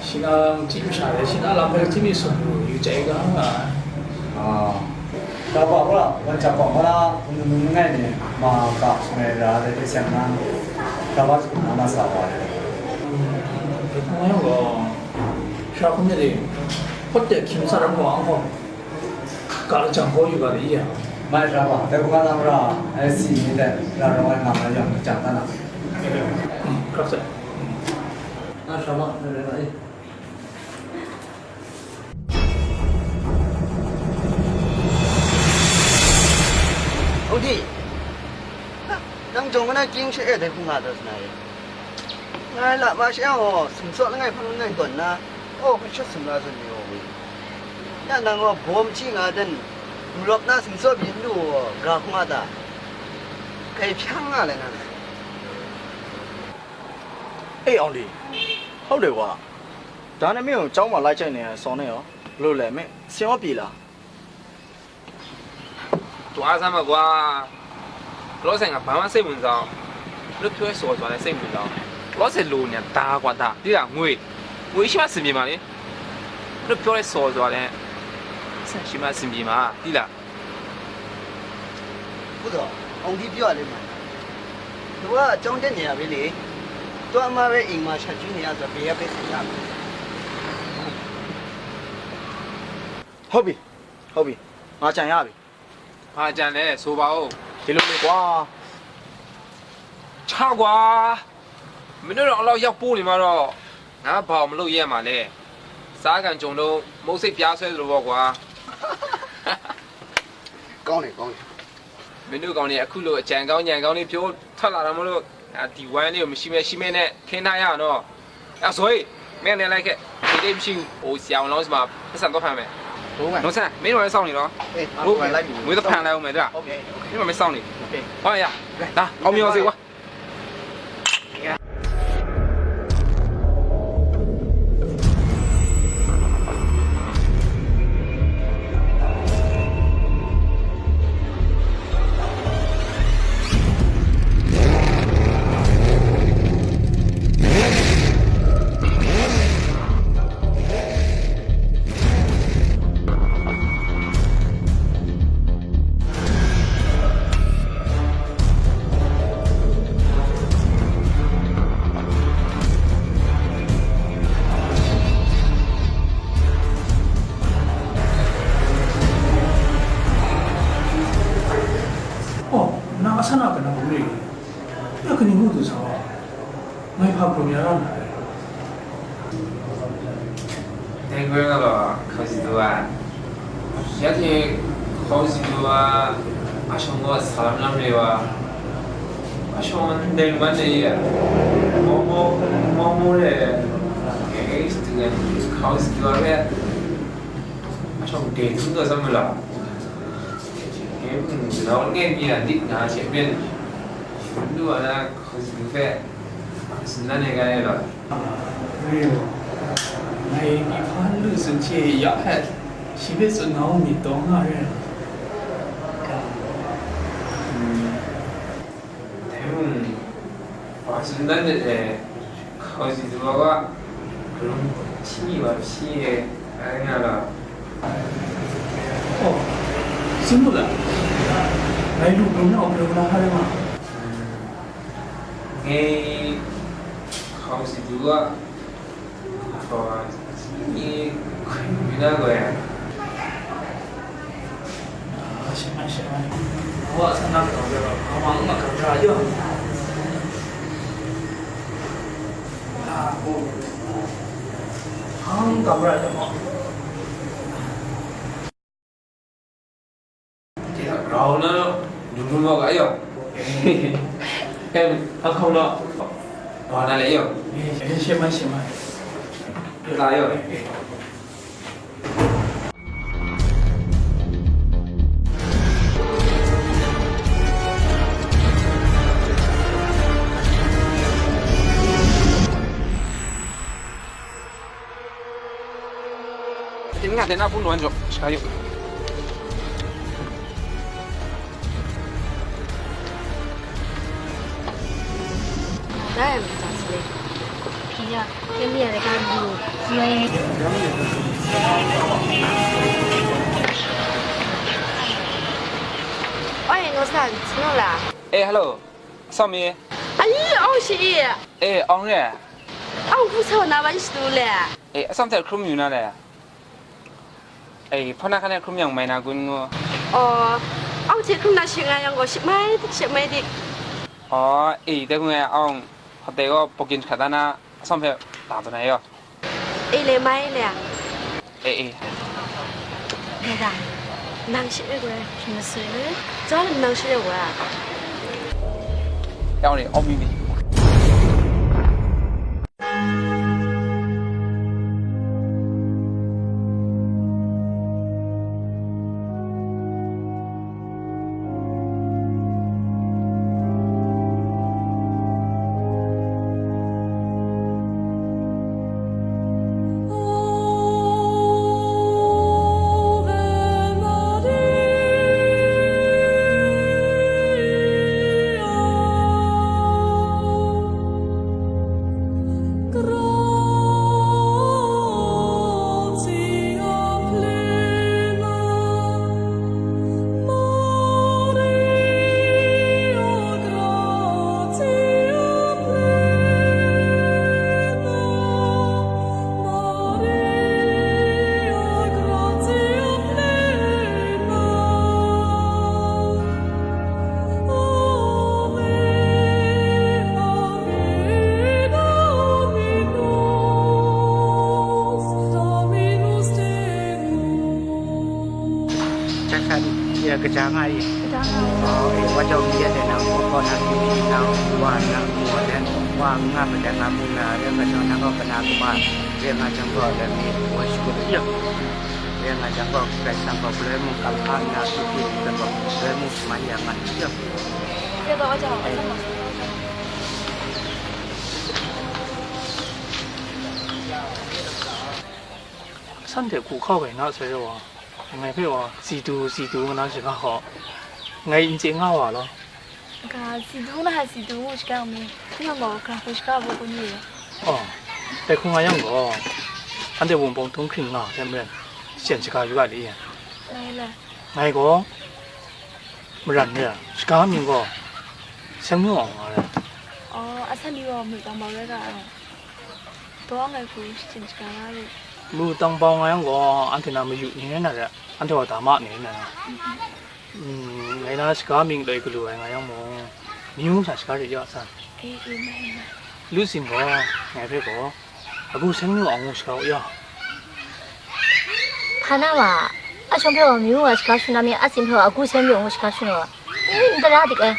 shi na machyi masha le, shi na lam hpe hti mi sung yu chye ga nga ai. A, ga ba gaw la, wan chap gaw ma la, hpung num ngai ni, ma ga sung ai ra de hte seng na, ga ba sung na ma sa wa ai. Dai hpung yawng gaw, sha hkum ni de, hpawt de hkying sa ram gaw ang gaw, Ga lajang hkaw yu ga le, i ya. Mai hkra wa, dai hkra na mara, ai si ni dai, ra rawng ai nga ma yang lajang ta na. Hkrak sai. Na hkra ma, na rai ma, i. Odi, nang jawng na king she e dai hkra nga da na e. Ngai la ma she gaw, sumsawk langai hpang langai tawn na, aw, hkashut sumla zawn ni gaw, ya nang gaw bawm hti nga dan, marawp na sumsawk byin lu gaw, ga hkung a ta? Kai hpyang nga le nang. E, Aung Li, hau de wa, da na mi gaw chyawm ma lai chye ni ai saw ni gaw, lu le mi, sin aw pyi la? Taw a sa ma gwa. Law sai nga hpa ma sai mun zau. Lup hpyaw ai saw zaw ai sai mun zau. Law sai lu ni a da kwa da, di da ngwi. Ngwi shi ma sin mi ma ni. Lup hpyaw ai saw zaw ai. Sai shi ma sin mi ma, di la. 不错，红地比较灵嘛。我中间也没理。သွားမှာပဲ အိမ်မှာ ချက်ကျွေးနေရဆိုတော့ ဘယ်ကပဲ ဆိုင်ရမလဲ။ ဟုတ်ပြီ၊ ဟုတ်ပြီ။ ငါ ကြံရပြီ။ ဘာကြံလဲ၊ ဆိုပါဦး။ ဒီလိုလေကွာ။ ချကွာ။ မင်းတို့တော့ အဲ့လောက်ရောက်ပို့နေမှတော့ ငါဘာလို့မလုပ်ရဲမှာလဲ။ စားကန်ကြုံလို့ မုတ်စိတ်ပြားဆွဲသလိုပေါ့ကွာ။ ကောင်းတယ်၊ ကောင်းတယ်။ မင်းတို့ကောင်တွေ အခုလို အကြံကောင်း ဉာဏ်ကောင်းလေး ပြောထွက်လာတာမို့လို့ ငါဒီဝိုင်းလေးကို မရှိမဲ့ရှိမဲ့နဲ့ ခင်းထားရအောင်နော်။ အဲ့ဒါဆိုရင် မင်းလည်းလိုက်ခဲ့။ ဒီနေ့မရှိဘူး။ ဟို ဆရာဝန်လောင်းစီမှာ ပတ်စံသွားဖမ်းမယ်။ ဟုတ်ပါဘူး။ နော်ဆန်း၊ မင်းတို့လည်းစောင့်နေတော့။ အေး၊ ဟုတ်ကဲ့။ ငွေတစ်ဖန်လိုက်ဦးမယ် တဲ့။ ဟုတ်ကဲ့၊ ဟုတ်ကဲ့။ မင်းတို့လည်းစောင့်နေ။ ဟုတ်ကဲ့။ ဟောရ။ ဒါ အောင်မြင်အောင်စေကွာ။ 哦，那个啥，那个，那个，那个，那个，那个，那个， ငါ့ဖာပူရာရလာတယ်။ ဒိုင်ဝဲကတော့ ခေါင်းစည်းသူက ရတဲ့ ခေါင်းစည်းသူက အဆောင်က ဆာလမ်လမ်တွေပါ။ အဆောင် ဒိုင်ဝဲနေရ မောမော မောမောတဲ့ အဲ သူက ခေါင်းစည်းသူကပဲ အဆောင် ဒိုင်သူတော့ စမ်းမလား။ အဲ ကျွန်တော် ငှက်ကြီးက ဒိတ်နာ ချက်ပြင်း လူကလည်း ခေါင်းစည်းသူပဲ စမ်းနေကြရတော့ ငါ့မိဖုန်းလူ့အစုံချေရဟတ် ရှိဘက်စွာငါ့မိတော့ငါရဲ ထဲမုန် ဘာစံတန်းတဲ့ ခေါင်းစည်းသူက ကရုံး ချင်းကြီးပါ ဖြစ်ရဲ့ အဲ့ဒါတော့ အို စံမို့လား ငါ့လူကရုံးနဲ့ အကရုံးကလာထားတယ်မလား ငယ်ခေါင်းစည်းသူက ဟော ဒီခွင့်ပြုလာကိုရ။ ရှင်းပါရှင်းပါ။ ဟော ဆန္ဒတော်ကြတော့ ဘာမှမကကြရ။ အာ ဟော ဟော ကကြရတော့ ကဲ ရောင်းတော့ ဒုံဒုံတော့ကရော။ ကဲ အခေါင်းတော့ ဘာနာလဲရော။ ရှင်းမရှင်းမ။ လာရော။ တင်ငါတင်အပူနွမ်းကြောင့် ရှာရုပ်။ ဒါရမတားစလေ။ ဖေရ ကဲမရတဲ့ကားဘူး။ အိုင် ငိုစတန် နော်လား။ အေး ဟယ်လို။ အဆောင်မီး။ အလီ အောင်ရှိ။ အေး အောင်ရဲ။ အောင်ဖူးဆောနာဘန်ရှိတူလဲ။ အေး အဆောင်ထဲခရုံးယူနာလဲ။ အေး ဖနာခနဲ့ခရုံးយ៉ាងမိုင်နာကွန်းငို။ အော် အောင်ချေခရုံးနာရှင်ငါយ៉ាងကိုရှစ်မိုင်တစ်ရှစ်မိုင်တစ်။ အော် အေး တဲကွန်းအောင် ဟိုတယ်ကို booking ခတ်တာနာ အဆောင်ဖက်လာတော့နေရော။ အေးလေ မိုင်းလေ။ အေး အေး။ ဒါ နင်ရှိတဲ့ကွယ် ရှင်မဆွေလေ။ ကျောင်းနင်ရှိတဲ့ကွယ်။ ကျောင်းနေအောင်ပြီ။ Kaja nga i. Kaja nga i. Oh, eh, wa jau mi ya de na, ko ko na, ki ki na, wa na, mo de, wa nga pa de nga, mu na, de ka jau na, ko ka na, ka ba, de nga jang ko, de mi, wa shu ko de ya. De nga jang ko, kai sang ko, bre mu, ka pa na, ki ki de ko, bre mu, ma ya nga, ya. Ya ba wa jau. Eh. ဆန်တဲ့ ကူခောက်ပဲနော် ဆရာ။ ငါ့ဖေဝါ စီတူ စီတူ မနာရှိကားဟော ငါ့အင်္ကျီငါဝါလော။ ကစီတူနဟစီတူ ရှိကားမင်း ခုနက ကရဟူရှိကား ဘိုးကိုကြီးရ။ အော် တဲခုံးငါရောက်တော့ အန်တဲ့ ဝန်ပုံသုံး ခရစ်ငါ ဆရာမင်း ရှင့်စကားယူပါလေ။ လဲလဲ။ ငါ့ကို မရန်ရ ရှိကားမင်းကို ဆရာမင်းအောင်ပါလေ။ အော် အဆန်ဒီရော မူတောင်ပါဝဲက တော့ငါ့ကို ရှင့်စကားရ။ မူတောင်ပေါင်းငါရောက်တော့ အန်တနာမယူနေနဲ့ အန်တော်ဒါမနေနဲ့။ ငါနာစကားမင်းတွေကလူဝဲငါရောက်မို့ မျိုးစားစကားတွေရောက်စား။ အေး အေး မဟဲ မဟဲ။ လူစင်ကော ငါ့ဖေကော အခုဆင်းမျိုးအောင်ကိုစကားရောက်။ ဖာနာဝါ အရှုံးဖေဝါမျိုးဝါစကားရှုနာမင်း အစင်ဖေဝါ အခုဆင်းမျိုးအောင်ကိုစကားရှုနော်။ အင်း တရာတကယ်။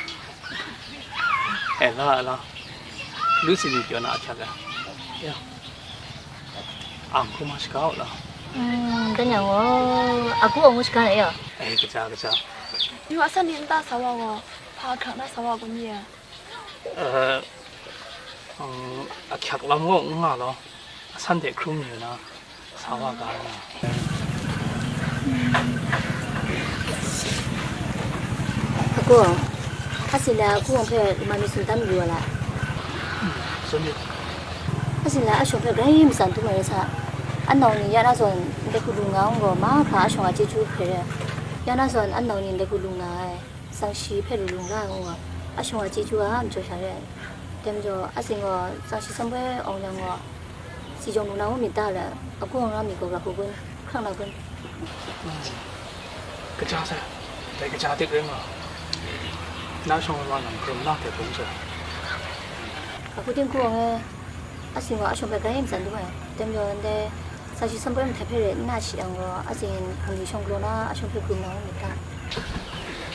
အဲလား အဲလား။ လူစင်မျိုးပြောနာအချက်လား။ အောင်ကိုမစကားရောက်လား။ อืม တညာကို အခုအောင်ကိုစကားရရောက်။ အဲ ကစား ကစား။ မျိုးအဆန်ဒီနတဆဝါကို ဖာခရနာဆဝါကိုမြည်။ အဲ အချက်လမ်းကိုငါလော အဆန်တဲ့ ခရုံးမျိုးနော်။ ဆာဝါက အကို အစင်လႄႈ အကိုအောင်ဖဲ မမီစုံတမ်းယူဝါလႃႇ။ အစင်လႄႈ အရှုံးဖဲ ဂရိမစံတူမရဆာ အနောင်နီ ရနာစွန် ဒဲကူလူငါအောင်ကို မခါအရှုံးအချေချူဖဲရ ရနာစွန် အနောင်နီ ဒဲကူလူငါ စံရှိဖဲလူလူငါအောင်ကို အရှုံးအချေချူအမကျော်ရှာရဲ တဲမကျော် အစင်ကို စံရှိစံပွဲအောင်ရန်ကို စီကြုံလူနာဦးမီတာလႄႈ အကိုအောင်ရမီကို ကဟူကွင်း ခရံာ်လၢကွင်း။ ကကြားစဲ တဲကကြားတစ်ရဲမှာ နောက်ဆုံးတော့ နံပါတ် ဘုံဆို အခုတင်ကိုအောင် အစင်ကအရှုံးပဲ ကရင်စံတူးမယ် တမျိုးတဲ့ စာရှိစံပွဲမထက်ဖဲ့တဲ့ နားရှိအောင်တော့ အစင်ကံရှုံးကလို့နာ အရှုံးဖဲ့ကလို့နာ မီတာ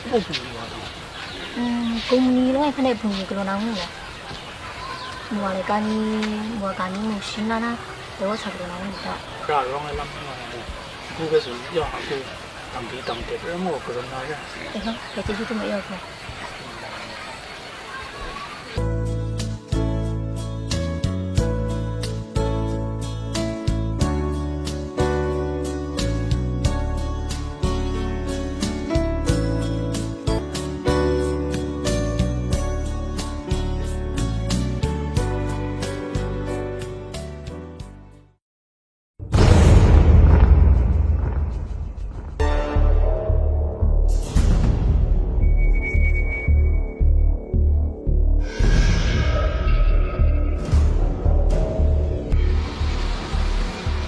ဟုတ်ပြီပါတော့ อืม ကုမ္ပဏီလုံးဖက်နဲ့ ဘုံကလို့နာ ဟုတ်လား။ မွာလေကာနီ မွာကာနီ မူရှင်းလာနာ တော့ဆက်လို့နာ ဟုတ်တာ။ ဒါရောင်းလိုက်လမ်းမှာ အခုပဲဆို ရောက်အခု တံတေးတံတေးပြမောကရနာရ။ အဲ့တော့ ဘယ်ကျေးဇူးတင်မပြောဘူး။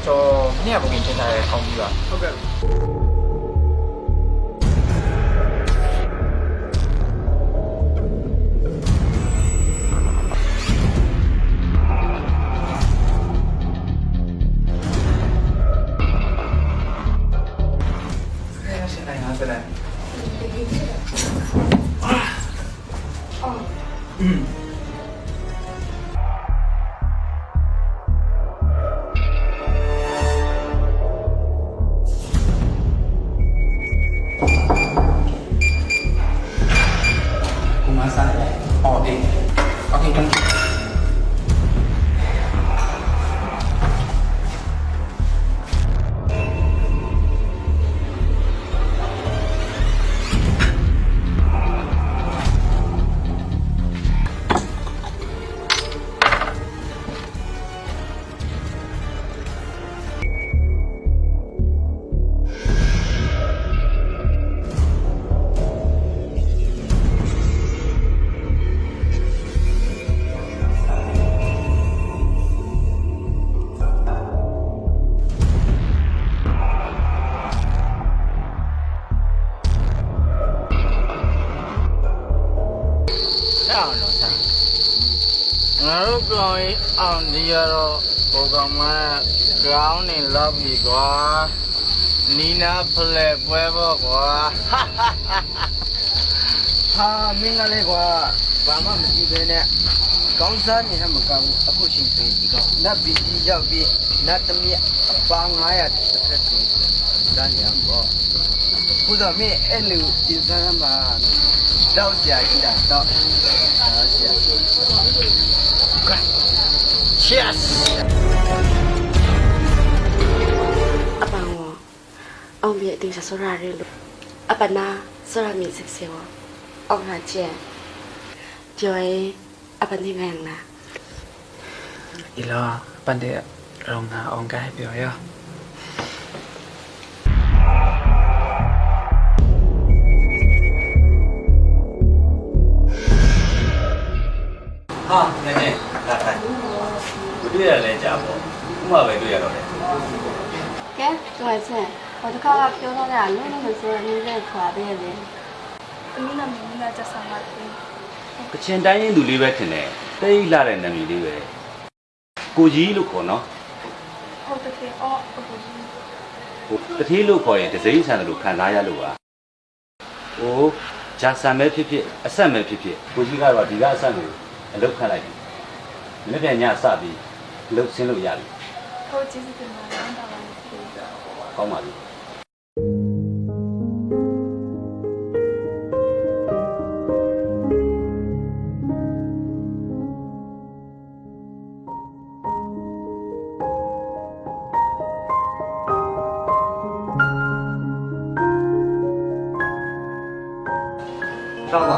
ကျော်မင်းက ဘုံတင်ထားတဲ့ ခေါင်းကြီးပါ။ ဟုတ်ကဲ့။ ကိုမဆန်းရဲ့ အော် အေး okay, thank you. ဆက်အောင်တော့ဆက်ငါတို့ကောင်ကြီးအောင်ဒီကတော့ဟိုကောင်မ ground နေလောက်ပြီကွာ Ni na hpalai poi baw gaw, hpa mi nga le gaw, ba ma madi bai ne, kawng sa ni hta maka aku shingkring ji gaw, na bidi jau bi, na tami apa nga ya hkrat si, za ni a gaw, hku zaw mi e lu tin sa na ma, dau sia kita, dau, dau sia. Cheers! Apa ngo. Awng mi a ting sha tsawra re lu. Apa na tsawra mi sek se wa. Awng nga che. Pyaw e, apa ni nga yang na. Ilo, apa de rong na awng kai pyaw yo. Ha, နည်းနည်းလာထိုင်။ မတွေ့ရလဲကြာပေါ့။ ခုမှပဲတွေ့ရတော့တယ်။ ကဲ, ကိုယ်ချက်, ဟိုတစ်ခါကပြောထားတဲ့အလုပ်လုပ်မယ်ဆိုတော့ အနည်းငယ်ခွာပေးရလေ။ သမီးနာမည်က ကျဆာမ တပင်း။ ကချင်တိုင်းရင်းသူလေးပဲထင်တယ်။ သိပ်လှတဲ့နာမည်လေးပဲ။ ကိုကြီးလို့ခေါ်နော်။ ဟုတ်တယ်။ အော်, အကိုကြီး။ ဟို, တထေးလို့ခေါ်ရင် တစိမ့်ဆန်သလိုခံစားရလို့ပါ။ အိုး, ဂျာဆန်ပဲဖြစ်ဖြစ်, အဆန်ပဲဖြစ်ဖြစ်, ကိုကြီးကတော့ဒီကအဆန်ကိုအလုပ်ခန့်လိုက်ပြီ။ မနက်ဖြန်ညစပြီးအလုပ်ဆင်းလို့ရပြီ။ ဟုတ်, ကျေးဇူးတင်ပါတယ်။ ဝမ်းသာပါတယ်။ ကောင်းပါပြီ။ 上吧。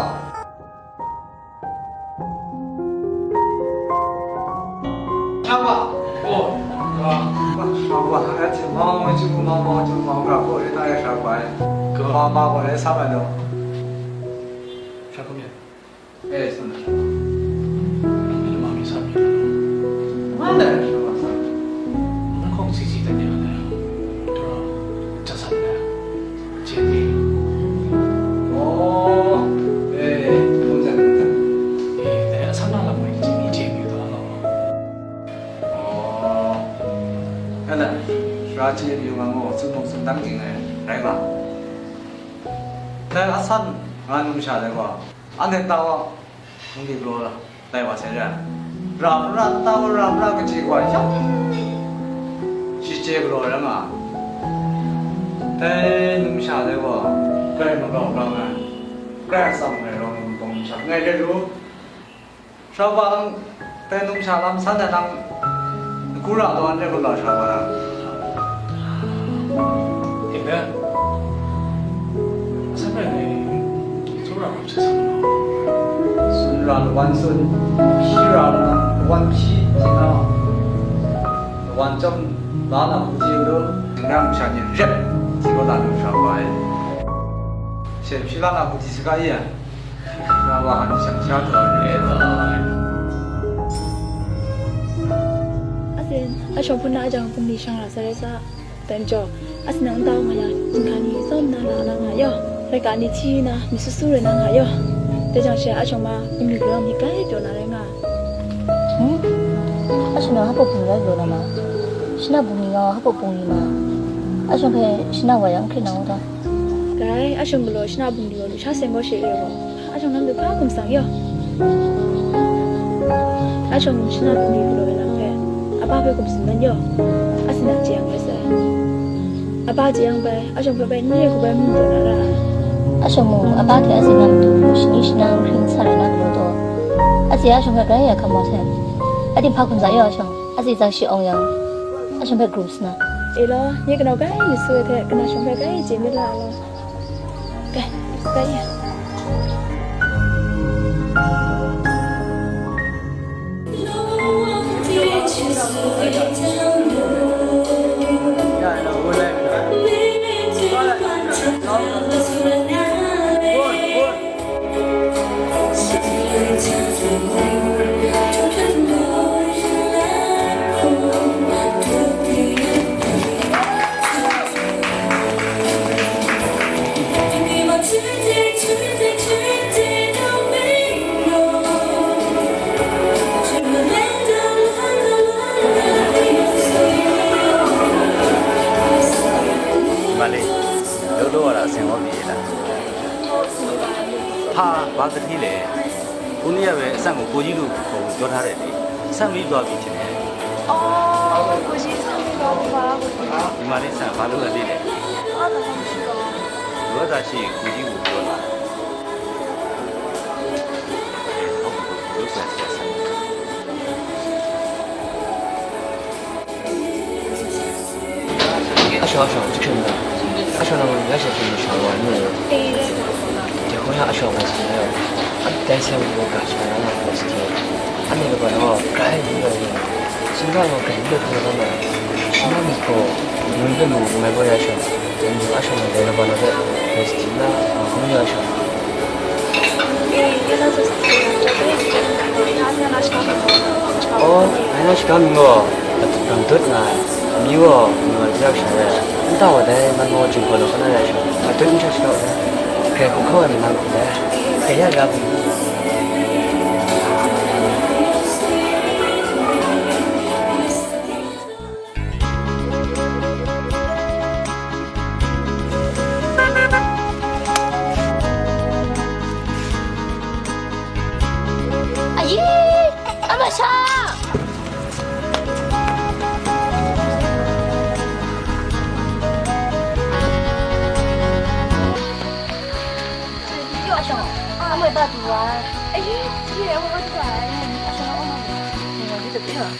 上吧。哦，啊，上吧，哎，挺忙，我就不忙，忙，就忙，不然我这大爷啥管？哥。妈妈，我来三百多。啥方面？ 哎，是的。那你妈没啥病了？那来是吧？那空气气的呢，对吧？这啥的？姐弟。哦，哎，懂了，懂了。哎，等下上那了，我已经一见面到了。哦，看来，是啊，姐弟有俺我，这种是当今的，来吧。来，阿三，俺弄下来吧。 Anhte tau a, hpung di galaw la, tai wa sai re ai. Ram ra tau, ram ra kaji wa yang, shi chye galaw ai rai nga ai. Dai numsha dai gaw, grai magau grau ai, grai atsam rai rawng ai, numsha ngai re lu. Sha wa lang, Dai numsha lam san ai nang, n-, n-, kura taw n-, n-, kula sha wa na. Tingde, asan rai ni, tsawra ram sai sa na. Tsun ra lawan tsun, hpyi ra lawan hpyi, tingna, lawan chyawm la na hku chye lu, tingna numsha ni rep, chye kau la lu sha wa ai. She hpyi la na hku chye saga i ai. Asin, a shawng hpun na a jang bungli shang ra sarai sa, dan jaw, asin nang n tau nga yang, jinghka ni tsawm na la na nga yaw, laika ni hti na, mi su su rai na nga yaw, dai jang she a shawng ma bungli gaw myit kai pyaw na rai nga. Hmm? A shawng na hpa bungli rai pyaw na ma? Shana bungli nga hpa bungli ma? A shawng hpe shana wa yang hkrit na u ta? Dai, a shawng galaw shana bungli gaw lusha seng gaw she re gaw, a shawng nang du hpa gumsang yaw. A shawng shana bungli galaw ai lam hpe, a pa hpe gumsang nan yaw. A sin a chye yang rai sai. A pa chye yang bai, a shawng hpe bai n re hku bai mu taw na ra ai. A shawng mung, a pa hte a sin a matu, shani shana hkring sa rai na galaw taw. A chye a shawng hpe grai ya hkam wa sai. A ting hpa gumsang yaw a shawng. A tsi tsang shi awng yang, a shawng hpe grum sa na. E law, nye kanau kai mi su ai hte, kana shawng hpe kai chye myit la ai law. Kai, kai ya. ဘာသတိလဲ။ ကိုနေ့ကပဲအဆန့်ကိုကိုကြီးလို့ခေါ်ဖို့ပြောထားတယ်လေ။ ဆန့်ပြီးသွားပြီထင်တယ်။ အော် ကိုကြီးဆန့်ပြီးသွားပြီပါ။ ဒီမှာလေးဆန့်ဘာလို့လဲလဲ။ အော် ဒါမှမရှိပါဘူး။ လိုအပ်တာရှိရင်ကိုကြီးကိုပြောလာ။ ဟုတ်ပြီ ကိုကြီးဆန့်ဆန့်ဆန့်။ အရှော့ အရှော့ တစ်ချက်မလား။ အရှော့တော့ ရရှိချင်လို့ရှာတော့နေတယ်။ အေးတဲ့။ ဒီခုနကအရှော့ပဲဆိုတော့ အတိုင်းဆရာကကရှာတော့မှဖြစ်တယ်။ အဲ့ဒီကတော့ drive ပြီးတော့ စဉ်းစားတော့ ကလေးတို့ကတော့ ရှင်မမီကို ငွေပြလို့ ငွေပေါ်ရရှာ။ ဒီအရှော့နဲ့လည်းဘာလို့လဲ။ ဒီကနေ့အရှော့။ အေး ရလာဆိုတော့ ဒါကလည်း ဒါကလည်း အရှော့ပဲ။ အော် ငါရှိကမီးတော့ တံတုတ်ငါမျိုးရောမျိုးပြောက်ရှာရဲ။ တဝါဒဲမမောချင်ဘူးလို့ခဏရရှာ။ အတူတူရှိတော့ ကဲ ကိုခေါ်ရမယ်နော်။ ကဲ ရရပြီ။ အယီး အမချာ အမွေပါတူပါ။ အယီး ဒီရဲ့ အမွေပါတူပါ။ အမွေပါတူပါ။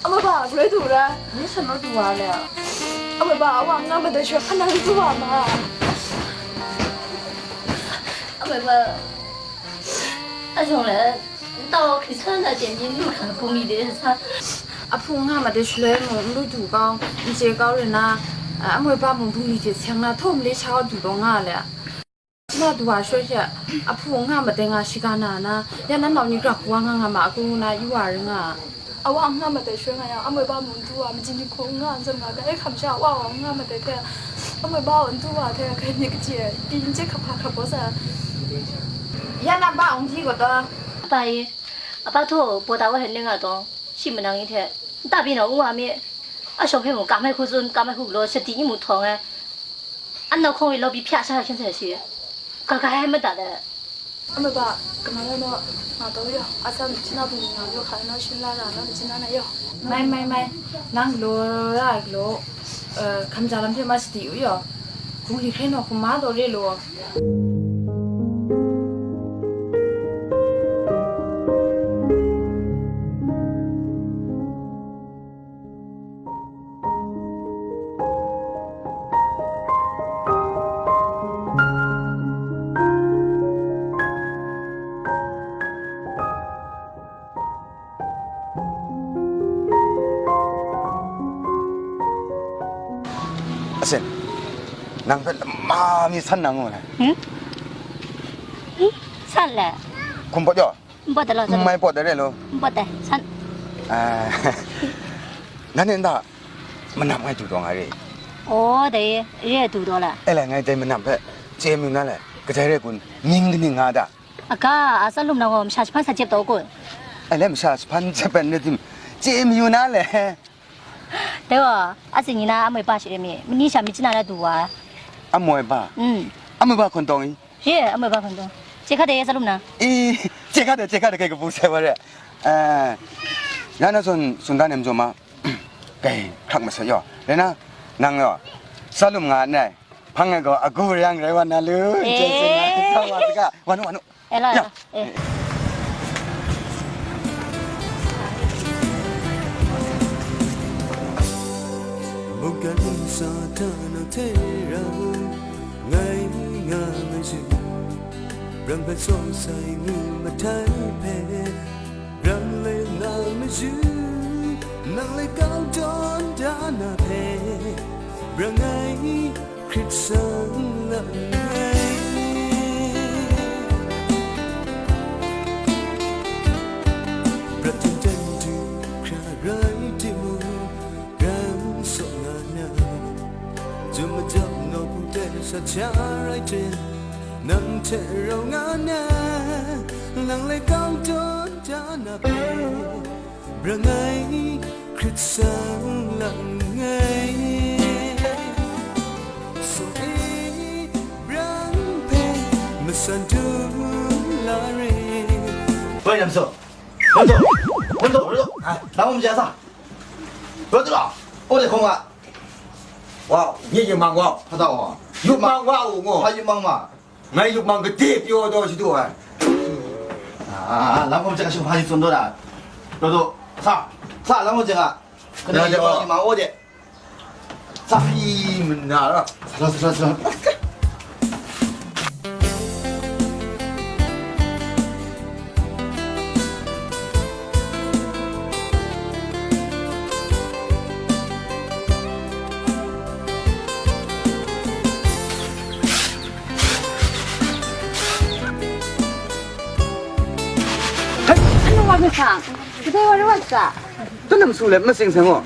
အမွေပါ ဘယ်လိုတူလဲ။ မင်းဆန်လို့တူပါလဲ။ အမွေပါ အဝငါမတရှော့ ခဏလေးတူပါမ။ အမွေပါ အယုံလဲ တော့ခရစ်စတန်တဲ့တင်ပြီးလူခံကူညီတယ်ဆာ။ အဖူငါမတရှလွဲမှုလူတူကောင်း မကျေကောင်းရနာ အမွေပါမုံဘူးကြီးချင်ငါထုံးလေးချောက်တူတော့ငါလဲ။ ကျမတူဝါရွှဲချက် အဖူငှမတဲငါရှိကနာနာ ယနနောက်နီကရကွာငါငါမအကူနာယူဝါရငါ အဝငှမတဲရွှဲငါယအမွေပါမုန်တူဝါမကျင်နီခုံငါစံငါကအဲခမ်ရှာဝါဝါငှမတဲထဲ အမွေပါအွန်တူဝါထဲခဲညစ်ကကျဲတင်းကျဲခပ်ခါခပ်ပေါ်စာ ယနဘအောင်ကြီးကတော့ အပါရင် အဘသူ့ကိုပေါ်တာဝဲဟဲနင်းကတော့ ရှိမနာငင်းထဲ တပ်ပြီးတော့ဦးဝါမင်း အရှော့ဖဲမူကာမိုက်ခုစွန်းကာမိုက်ခုကလောစတီးအင်းမူထောင်ငယ် အနောက်ခုံးဝေးလောက်ပြီးဖျက်ချခဲ့ခြင်းဆက်ရှိတယ်။ ကကဟဲမတတ်တဲ့ အမဘကမရတော့ငါတော့ရအသမ်းချနာဘူးငါပြောခါတော့ရှင်းလာတာတော့ချနာနဲ့ရမိုင်းမိုင်းမိုင်းနန်းလိုရကလို့အဲခံကြလမ်းထဲမှာစတီးဦးရောခုံးလီခဲနော်ခုံးမတော်ရလို့ အစင် နင်ဖက်လမမီဆန်နင်ငိုလဲ ဟင် ဟင် ဆန်လဲ ခုံးပော့ကျော် ဘတ်တလား မမိုင်ပော့တရဲလို့ ဘတ်တဲဆန် အာ နင်နဲ့ဒါမနမ်ငိုင်းတူတော့ငါရေ အော်တဲ့ ရဲတူတော့လား အဲ့လေငါတဲမနမ်ဖက်ကျဲမူနားလဲကတဲရဲကွန်းမင်းကနင်းငါဒါ အကားအစလုံးတော့မရှာချဖန်စာချက်တော့ကို အဲ့လေမရှာချဖန်ချက်ပဲနေတင်ကျဲမူနားလဲ တဲဝါအစင်ညီနာအမွေပါရှိတယ်မင်းမနီးရှာမီချနာနဲ့တူဝါ အမွေပါ อืม အမွေပါခွန်တော်ကြီး ရေအမွေပါခွန်တော်ခြေခတ်တယ်စလုံးနာ အေးခြေခတ်တယ်ခြေခတ်တယ်ကဲကပူဆဲပါတဲ့အဲရန်စွန်စွန်တန်းနေမကြိုမှာကဲခက်မစရောလဲနာနင်ရောစလုံးငါနဲ့ဖငယ်ကအကူရန်ရဲဝါနာလူကျဲစင်နာဝါတကဝါနုဝါနု Ella, ella. Eh. Mungkan sa ta na te ra, ngai nga mai ju, rang bai song sai ngu ma tai pe, rang le nga mai ju, nang le kau don da na pe, rang ai ခရစ်စတန်လမ်း၌ပရတင်တန်တူခရရိုက်တင်မူရန်စော့ငါနာဇုံမကြောက်တော့ဘူးတဲ့ဆတ်ချရိုက်တင်နမ်ထဲရောငါနာလမ်းလေးကောင်းတော့ Jana pe, brangai, Hkrit sang langai. So e, brang pe, masan dum la re. Bai, Namso. Namso. Namso. Ah, Namso. Namso. Namso. Wow, nye yupmang wow. Hata wow. Yupmang wow, ngo. Ha yupmang ma. Ngai yupmang gade pyaw daw shadu ai. Ah, lam hkum chak kashu hpa ni tsun daw da. Daw daw. Sa. Sa lam hkum chak a. Kada yupmang yupmang o de. Sa pyi mana ra. Sa sa sa sa. Anu wa mi sang, kadai wa rai wa sa. Tanam su le masing sang o.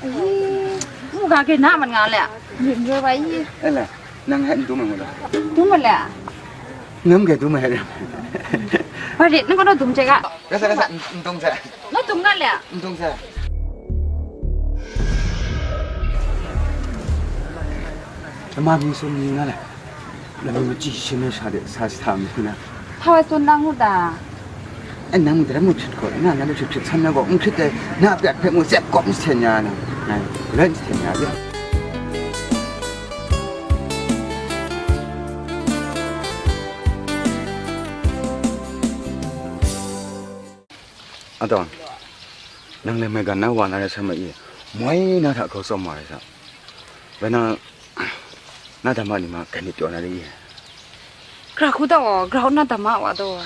Ai, mu ga ke na man nga le. Ni ni wa yi. Ai le, nang hai n dum ai ngu la? Dum ma le. Ngam ke dum ai ra. Ba ri, nang ko dum che ga. Rasa, rasa, n-, n dum sa. Na dum nga le. N dum sa. Lama mi sum ni nga le. Lama mi chi shi me sha de sa sa mi na. Hpa wa tsun lang u ta. Ai, nang dara mu hkrit gaw, na, na lu hkrit hkrit san na gaw, n hkrit ai, na pyak hpe mu tsep kawp n seten ya na, ngai, rai n seten ya de. Adawn, nang le maigan na wa na rai sa ma i, moi na hta grau tsawm wa rai sa. Bai na, na dama ni ma, grai myit pyaw na ri i? Gra hku daw, grau na dama wa daw.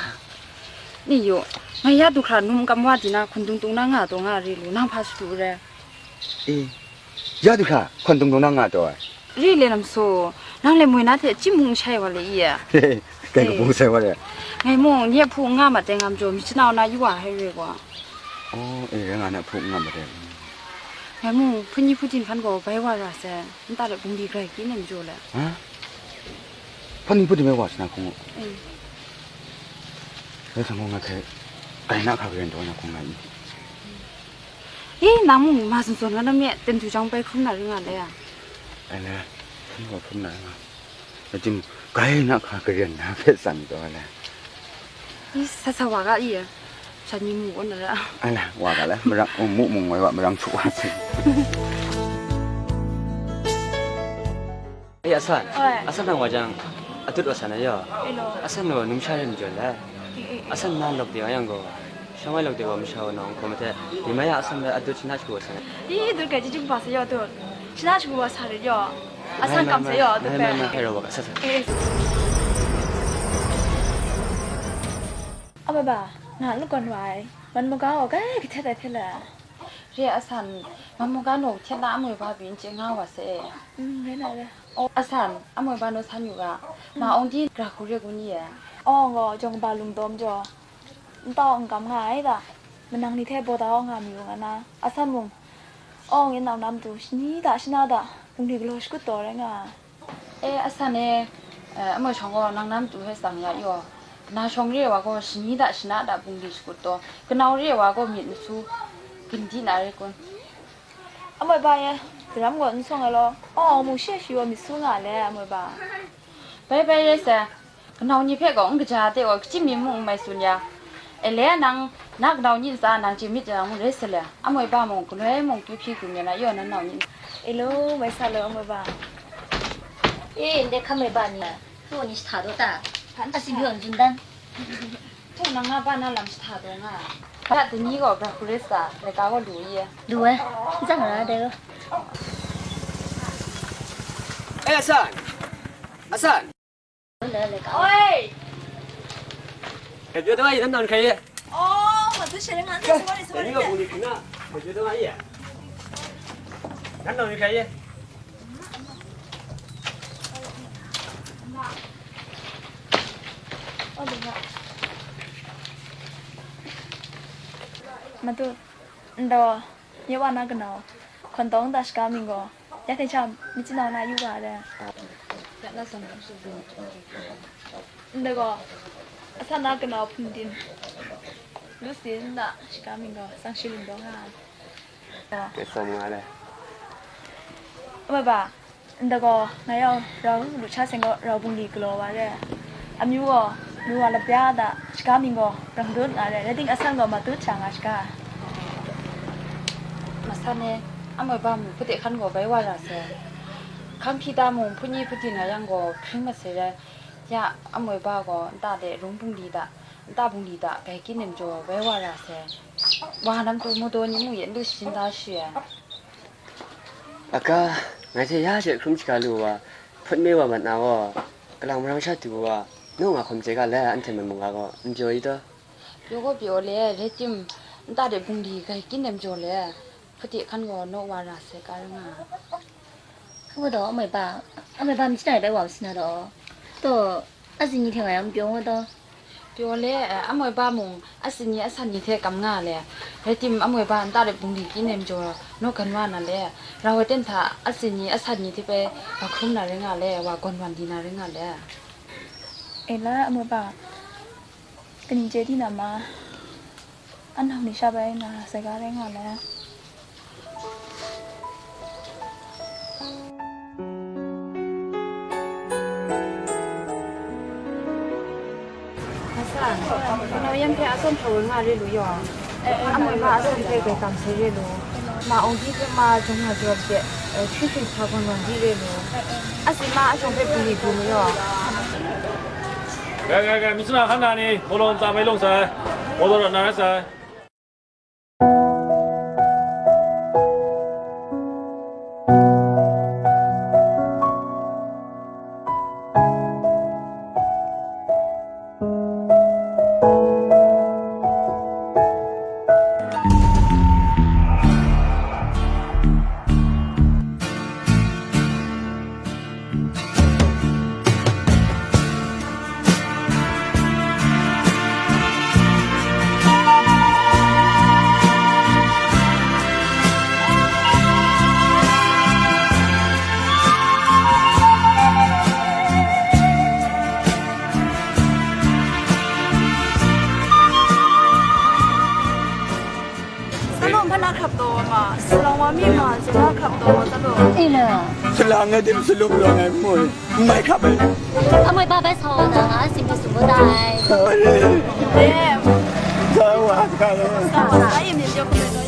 Ni yu, ngai ya du hkra num kam wa di na, hkun dung dung na nga taw nga ri lu, nang hpa shadu re? E, ya du hkra, hkun dung dung na nga taw ai? Ri le lam so, nang le moi na hte chyi mung shai wa le i? Kai kabu sai wa le. Ngai mung, nye hpu nga ma teng am jaw, mi shanau na yu wa hai re wa. Oh, e, rai nga na hpu nga ma teng. Ngai mung, hpun ni hpun din hkan gaw bai wa ra sai. Nta le bungli grai kyi nem jaw le. Ha? Hpun ni hpun din bai wa sai na hkung u. Mm. Rai sa mung nga hkai, kai na hka karen taw na hkung nga i. E, nang mung ma zawn zawn nga na me, ten du jang bai hkrum na ring nga le a. Ai le, hkrum gaw hkrum na ring nga. Macam, kai na hka karen na hpe san taw le. I, sa sa wa ga i, sha ni mu gaw na ra. Ala, wa ga la, marang, mu mu ngoi wa, marang chu wa se. Eh, asan. Oi. Asan nang wa jang, adut wa san na yaw. Elo. Asan lo, num sha rin jaw la. Eh, eh, eh. Asan na lok de wa yang gaw. Shawng ai lok de wa masha wa nawng hkawm ai hte, myi mai a asan de adut shana shagu wa sa. I, dut kai jijing ba sa yaw dut. Shana shagu wa sa rit yaw. Asan kam sa yaw, dut kai. Mai, mai, mai, hai raw wa ka sa sa. Eh, eh. Amai ba, nga lagawn wa ai. Man maga gaw kai kahtet ai hte la. Re asan, man maga naw kahtet la amai ba byin chye nga wa sa e. Mm, rai na re. O, asan, amai ba naw san yu ga. Ma awng di gra hku re gun ye. Awng gaw, jawng kaba lung dawm jaw. Nta awng kam nga ai da, manang ni hte baw da awng nga mayu nga na, asan mung, awng yan nau na matu shani da shana da, bungli galaw shakut taw rai nga ai. E, asan e, eh, amai shawng gaw nang na matu hpe tsang ya yaw, na shawng re ai wa gaw shani da shana da bungli shakut taw, kanau re ai wa gaw myit masu gandi na rai kun? Amai ba e, daram gaw n sawng ai law, awng awng mung she shi wa myit su nga le, amai ba. Bai bai rai sai. Kanau ni hpe gaw n kaja de wa, kachyim mi mung n mai tsun ya. E le nang, na kanau ni ntsa nang chye myit jang mung rai sa le, amai ba mung, galoi mung kyu hpyi hkum ya na, yaw nan nau ni. E lo, mai sa lo, amai ba. E, ndai hkam ai ba ni, lu ni shahta daw ta? Asi byaw n tsun dan. Htung nang na ba na lam shahta daw nga. Hta dani gaw bra hku rai sa, laika gaw lu ye. Lu ai, n tsang ra dai gaw. Eh, asan! Asan! Oi! Hkrai pyaw dawng a ye, nan nau ni hkrai ye? Oh, madu sha ring nga, sorry, sorry. Ni gaw bungli hkun na, hkrai pyaw dawng a ye? Nan nau ni hkrai ye? Madu, ndaw, nye wa na kanau, hkawn tawng ta shaga mying gaw, ya hten sha myit chyanau na yu ga ai. Ndai gaw, asan na kanau hpun din. Lu sin da, shika mying gaw, tsang shi ling dawng nga ai. Ngai tsawm nga le. Awe ba, nda gaw, ngai yau rau lu cha seng gaw, rau bungli galaw wa re. Amyu gaw, lu wa lapya da, shika mying gaw, rang dut nga re. Rai ting, asan gaw, matut cha nga shika. Masan e, amoi ba mung, hpute hkan gaw, bai wa ra sai. Hkam hpyi ta mung, hput ni hput di na yang gaw, hpring masai rai. Ya, amoi ba gaw, nta de rung bungli da, nta bungli da, gai kyin nem jaw, bai wa ra sai. Wa nam tu mu daw ni mu yen lu shin da shi ai. Aka, ngai hte ya hte hkrum shaga lu wa, hput me wa mat na gaw, kalang marang sha du wa, naw nga hkawm chye ga le, anhte man mung ga gaw, n pyaw i taw? Pyaw gaw pyaw le, rai tim, nta de bungli gai kyin nem jaw le, hpute hkan gaw naw wa ra sai ga rai nga. Hkaba taw, amoi ba, amoi ba, myit shana bai wa ma si na taw? Taw, a tsin ni hte nga yang pyaw nga taw? Pyaw le, eh, amoi ba mung, a tsin ni a san ni hte kam nga le, rai tim, amoi ba, nta de bungli kyin nem jaw, naw gan wa na le, rau ai ten hta, a tsin ni a san ni hte bai, wa hkrum na rai nga le, wa gawn wan di na rai nga le. E la, amoi ba, kaning chye di na ma? An hang ni sha bai nga sai ga rai nga le. Masa, kanu yan hpe a tsawm hpraw nga re lu yaw. Amoi ma a tsawm hpe grai kam sai re lu. Ma awng di hpe ma jawng nga jaw de, eh, hkring hkring sa gawn wan di re lu. A si ma a shawng hpe bungli du mu yaw. Gai, gai, gai, mi suna hkan na ni, bawlaw ntsa bai lawng sai, bawlaw rawt na rai sai. Salawng hpa na hkrap taw ma, salawng wa mi ma, zun na hkrap taw, salawng. Ei la. Salang e dim salum law ngai moi, mai hkrap ai. Amoi ba bai sa wa na nga, sing hpe sung bai dai. Ai. Dem. Sa wa ka lo. Sa wa, sa yim yim yawk yawk.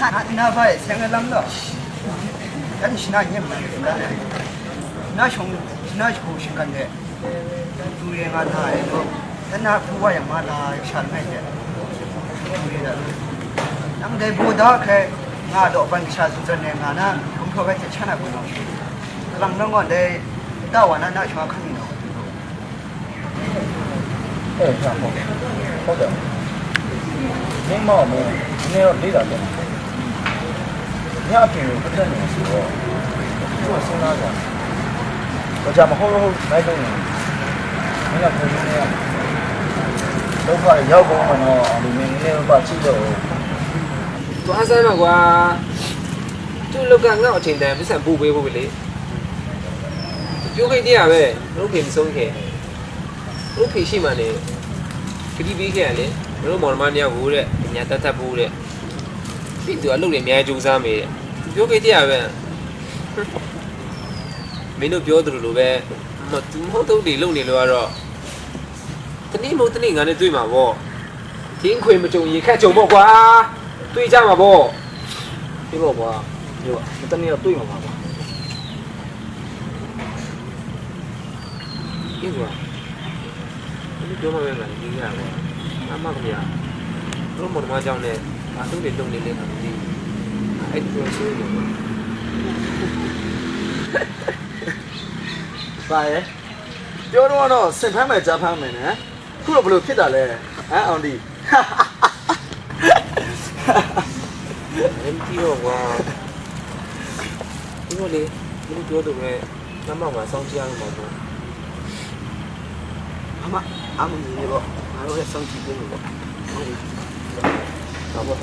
Na, na, na bai, seng lam lo. Kan shana nyem na, na shong, shana shiko shingkan de. Tu re nga na e lo, dan na hpu wa yang ma la, sha langai hte, tu re da. Nang dai baw da hkrai, nga daw ban kasha tsun tsun e nga na, gumhpraw bai hte sha na gun nau shi. Kalang nang gaw dai, da wa na, na shawa hkan mi nau. E, nga hpaw, hpaw da. Ning mau mu, ni yawt li da hte. Nya a pyi lu hpun dan ni si gaw, hpun sin la ga, gaja mahkaw hkau bai dum ni, ni na hpun ni, dawhpa e yau gaw ma naw, a lu ni ni ba chyi jaw u. Twa sai ma gwa, tu lawka nga wa hting dai, bisa bu bai bu bai le. Pyaw hkye di ya we, ru hkye masung hkye. Ru hpyi shi ma ni, kadi bi hkye a ni, ru mawr ma ni a wu de, nya tat tat bu de, hpyi du a luk de myai jung za me de, pyaw kei ti a we, mi nu pyaw du lu be, ma tu hmau tu di luk ni lu a raw, tani mung tani nga ni dui ma baw, hting hkoi macung yi hkrai jung baw kwa, tui ja ma baw, tui baw kwa, yo, ma tani a tui ma ma kwa. Yu wa, ni pyaw ma we nga ni nga wa, a ma kaya, ro mo ma jang ne, a tu de dong ni le ka ni, a ai tu su ni wa. Ba e, pyaw ro no, sen phang mai ja phang mai ne, ku ro blo phit da le, a, ong di. မင်းပြီးတော့ကွာပြီးတော့လေမင်းပြောသူပဲငါမှမစောင့်ကြည့်ရမှာပေါ့ Ama, ama ni ni gaw, ngai hpe tsawng hti byin u gaw, ngai hpe, ngai hpe,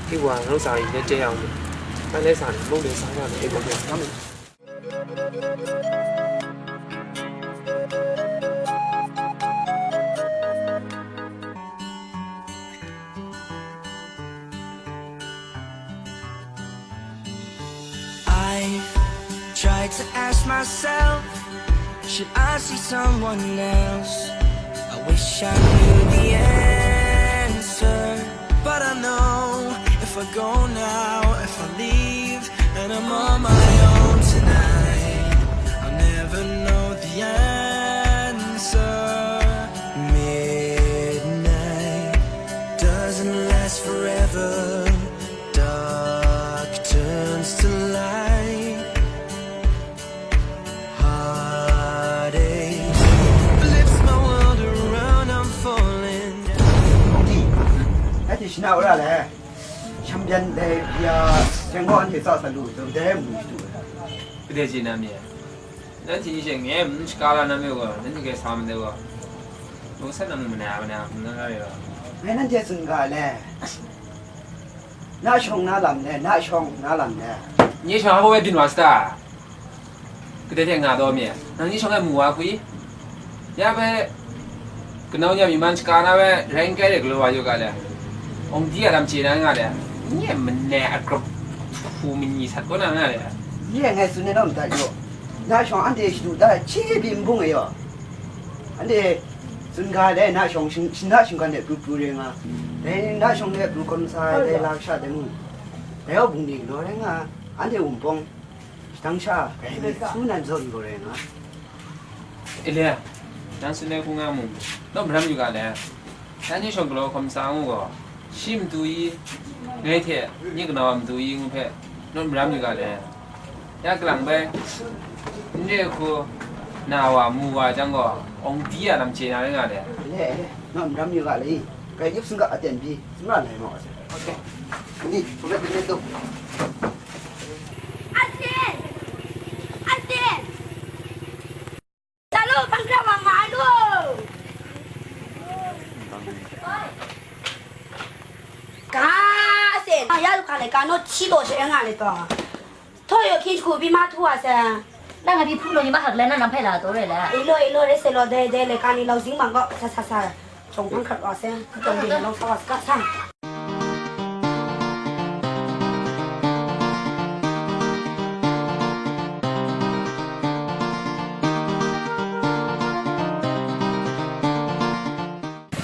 hti wa, ngai hpe sa yin de chye ya u, ngai hpe sa ni, mung de sa ya ni, e gaw, ngai hpe. I've tried to ask myself, should I see someone else? I wish I knew the answer, but I know if I go now, if I leave, and I'm on my own tonight, I'll never know the answer. Midnight doesn't last forever. Dark turns to light. Heartache flips my world around. I'm falling down. Anhte shana wora le, shambyan dai ya, jang gaw anhte tsa sa lu, dai mu shadu. Kadai chye na mi? Nanhte ni she ngai n shaka la na me gaw, nanhte hkrai sa ndai gaw, mung sat na mung mana mana hkum na ra re ga. Ngai nanhte tsun ga le, na shawng na lam le, na shawng na lam le. Nye shawng a baw e byin wa sata? Kadai hte nga taw mi? Nang nye shawng e mu wa hku i? Ya bai, kanau ni a myi man shaka na bai, rai n kai de galaw wa yu ga le. Awng di a lam chye na nga le. Nye manai a grup hku mani sat kaw na nga le. Nye ngai tsun ai naw madat yaw. Na shawng anhte shadu da hte hpyi n bung ai yaw. Anhte tsun ga dai, na shawng shing-, shingga shinggan de pru pru re nga. Dai na shawng de pru hkawm sa ai, dai la kasha de mung. Dai yawng bungli galaw rai nga, anhte wunpawng shadang sha, dai su nan zawn gaw rai nga. Elia, nang tsun ai hku nga mung, naw maram yu ga le. Nang nye shawng galaw hkawm sa ngu gaw, shi matu i, ngai hte nye kanau a matu i ngu hpe, naw maram yu ga le. Ya galang bai, n re hku, na wa, mu wa jang gaw, awng di a lam chye na rai nga le. Le, naw maram yu ga le i, kai yup singga aten pyi, sumra lai ma wa se. Ni, hpung rai hpung rai tu. Asin! Asin! Salo, hpang hkra wa nga ai lu. Ka sen. Ya lu ka le ka no chi lo she nga le to. Tho yo kin ku bi ma thu wa se. Na nga bi phu lo ni ma hak le na nam phai la to re le. Ilo, ilo re se lo de, de le ka ni lo zing bang ko sa sa sa. Chawng hpang hkrat wa se, kachawng de long sa wa sa sa.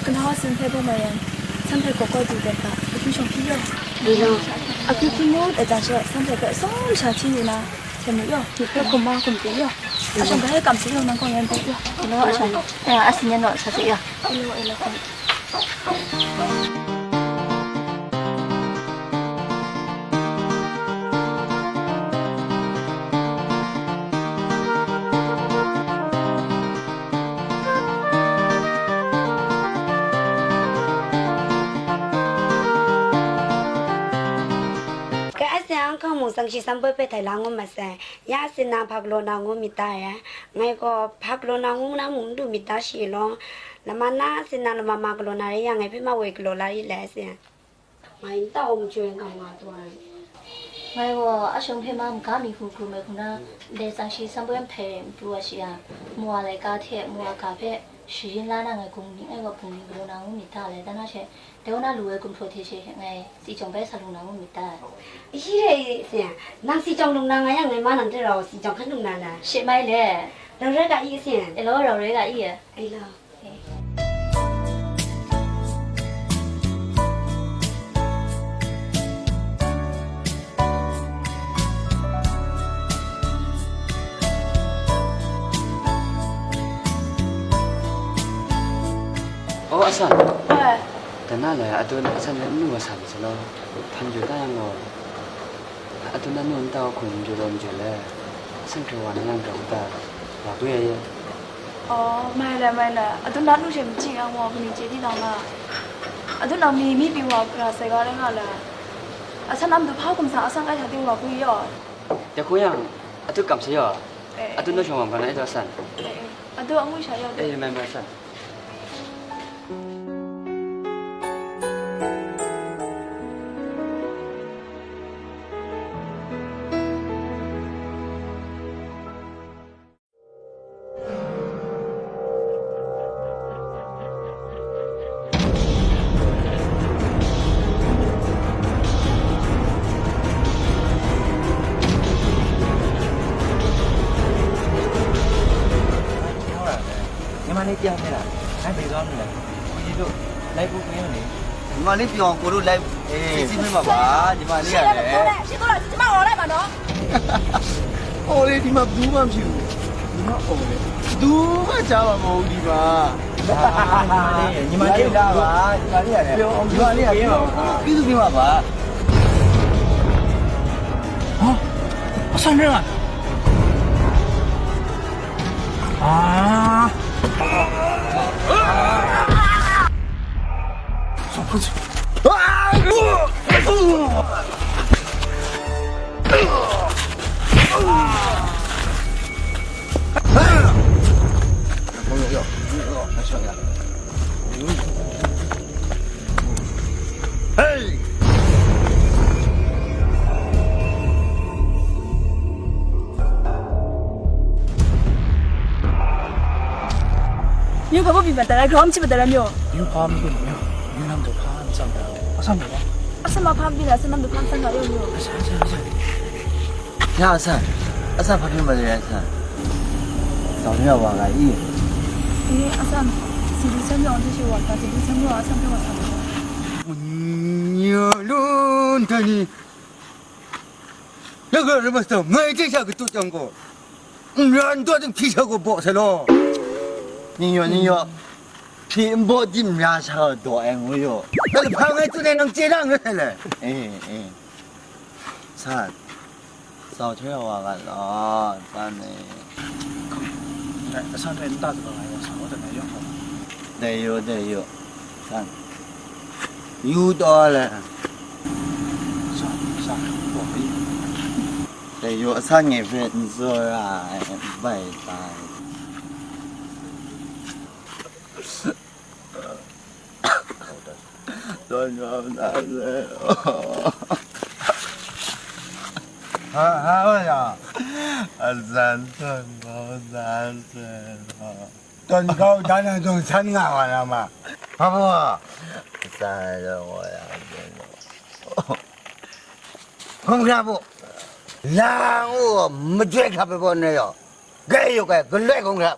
Kanau a sin hpe bung mai yang, san hpe kawk kawk du dat ga, akyu shawng hpyi yaw. Akyu hpyi ngut ai jang she, san hpe hpe tsawm sha hti yu na, hte mu yaw, hpe hkum ma hkum pyi yaw. A shawng ga e kam si yaw, nang gaw yan bai yaw. Alo, a shawng, a sin yan naw sa se yaw. Alo, alo, alo. Ka a siang, hkang mung tsang shi tsang poi hpe htai la ngut mat sai. Ya a sin na hpa galaw na ngu myit ta e? Ngai gaw hpa galaw na ngu na mung n du myit ta shi law. Lama na a sin na lama ma galaw na re yang, ngai hpe ma woi galaw la ri le a sin. Ngai n tau n chyoi n kam nga taw ai. Ngai gaw a shawng hpe ma maga mi hku hkrum ai hku na, ndai tsang shi tsang poi htai matu wa shi a, mu wa laika hte mu wa ga hpe sharin la na ngai gung ning ai gaw bungli galaw na ngu myit ta le, dan na she, dai wa na lu ai gumhpraw hte she ngai si jawng bai sa lung na ngu myit ta. Shi re i sin, nang si jawng lung na nga yang, ngai ma nang hte rau si jawng hkan lung na na. She mai le. Rau rai ga i sin. E law, rau rai ga i. Ai law. Oh, a san. Oi. Dan na le, a dun a san le, n lu wa sa mi sa law. Hpan yu da yang gaw. A dun a nu n tau hkung n jaw law n jaw le, a san hkrai wa na yang grau ta, wa bwi ai ye. Aw, mai le, mai le, a dun a nu she machyi yang gaw, kaning chye di nang na? A dun a mi, mi pyi wa ra sai ga rai nga le. A san a matu hpa hkum sa, a san kai hta ting wa bwi yaw. Ya hku yang, a dun kam sa yaw. Eh, a dun eh. Naw shawng wa hkra na e taw a san. Eh, eh. Ado, angwi sha ya de. Eh, mai, mai, sa. ညီမလေး ပြောင်းခဲ့တာ။ အဲ ဘယ်သွားမလဲ။ ကိုကြီးတို့ လိုက်ပို့ပေးမလဲ။ ညီမလေး ပြောင်း ကိုတို့ လိုက် အေး စစ်စစ်မိမ့်ပါ။ ညီမလေးကလည်း ရှင်းတော့ ရှင်းတော့ ကျမ အော်လိုက်ပါနော်။ အော်လေ ဒီမှာ ဘယ်သူမှ မရှိဘူး။ ညီမ အော်လေ ဘယ်သူမှ ကြားမှာ မဟုတ်ဘူး ဒီမှာ။ ညီမလေး ညီမလေး လာပါ။ ညီမလေးကလည်း ပြောင်း ညီမလေးက ပြောင်း ပြုစုပေးမှာပါ။ ဟော အဆန်ရဲပါ။ အာ Yu hpa bawk byin mat da rai, grau n chyip mat da rai, myu. Yu hpa n byin, myu. Yu nam du hpa n tsang da. Asan myu wa? Asan ma hpa n byin, asan nam du hpa n tsang da, yu, myu. Asan, asan, asan. Ya, asan. Asan hpa byin mat da rai, asan. Zau ni wa ga i. Eh, asan. Si du chan yawng hte shi wa sa, si du chan yawng asan hpe wa sa ma. Nya lun ta ni. Ya ga rai ma sa, ngai hte sha katut yang gaw. N ra n dawt n hpyi sha gaw baw sai law. Ning yaw, ning yaw. Hpyi n baw di n ra sha gaw daw ai ngu yaw. Dai hpa ngai tsun ai nang chye na n rai sai le. Eh, eh. San. Zau hte wa ga law, san e. Dai, san e, n ta zaba ngai wa sa, wa ta ngai yaw hkau. Dai yaw, dai yaw. San. Yu taw le. San, san, wa hpe. Dai yaw, asan ngai hpe n tsawra ai, bai tai. Tawn kau na se. Ha, ha, wa ya. Asan tawn kau na se. Tawn kau dan na zong san nga wa na ma. Hpa baw? Asan tawn wa ya. Hkungga baw. Lang u, majoi hkap ai baw na yaw. Gai yu gai, galoi hkungga.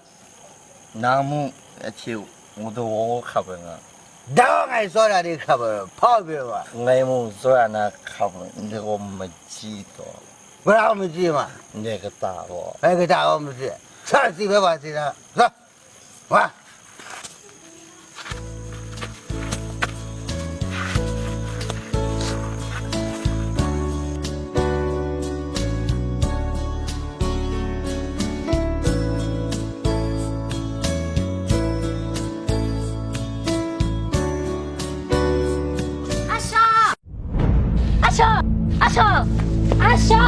Nang mung ahte u, ngu daw hkap ai nga. Dau ngai tsawra ni hkap ai, hpau pyi wa. Ngai mung tsawra na hkap ai, ndai gaw machyi taw. Gara machyi ma? Ndai kata gaw. Ai kata gaw machyi. Sa si bai wa si na. Sa. Wa. Asha! Asha! Asha! Asha!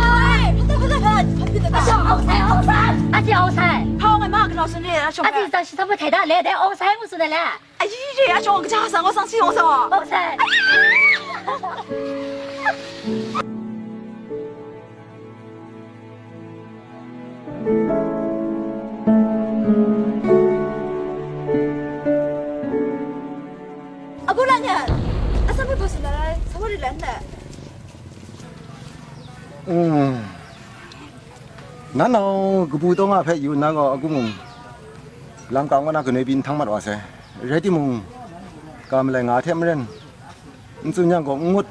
Asha! Aung sai, aung sai! Aji aung sai! Hpa ngai ma, kanau sun ni, Asha. Aji zang shi sa bu tai da le, dai aung sai ngu sun de le. Ayi re, Asha, kaja sa, ngu sang si aung sa. Aung sai! Agu la nyan, asan hpe hpaw sa na rai, sa wa rit la n na. Mm. Nan nau kabu taw nga hpe yu nna gaw, agu mung lam kang wa na kanoi pyi n htang mat wa sai. Rai timung, ga malai nga hte maren, n tsun yang gaw n ngut,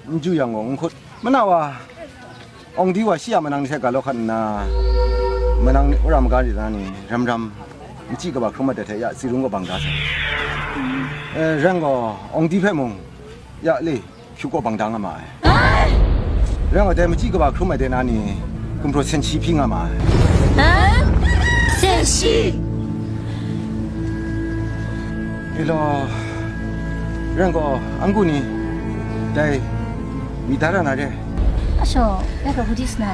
n ju yang gaw n hkut. Mana wa, Awng di wa shi a manang ni hte ga law hkat nna, manang ni wora maga rit na ni, ram ram, machyi kaba hkrum ai hte ya, tsi rung kaw bang da sai. Eh, rai gaw, Awng di hpe mung, ya le, hpyu kaw bang da nga ma ai. Rai gaw, dai machyi kaba hkrum ai de na ni, gumhpraw sen shi hpyi nga ma ai. Sen shi? Galaw, rai gaw, angu ni, dai, mi da ra na re. Ashaw, ya ga hudi sna.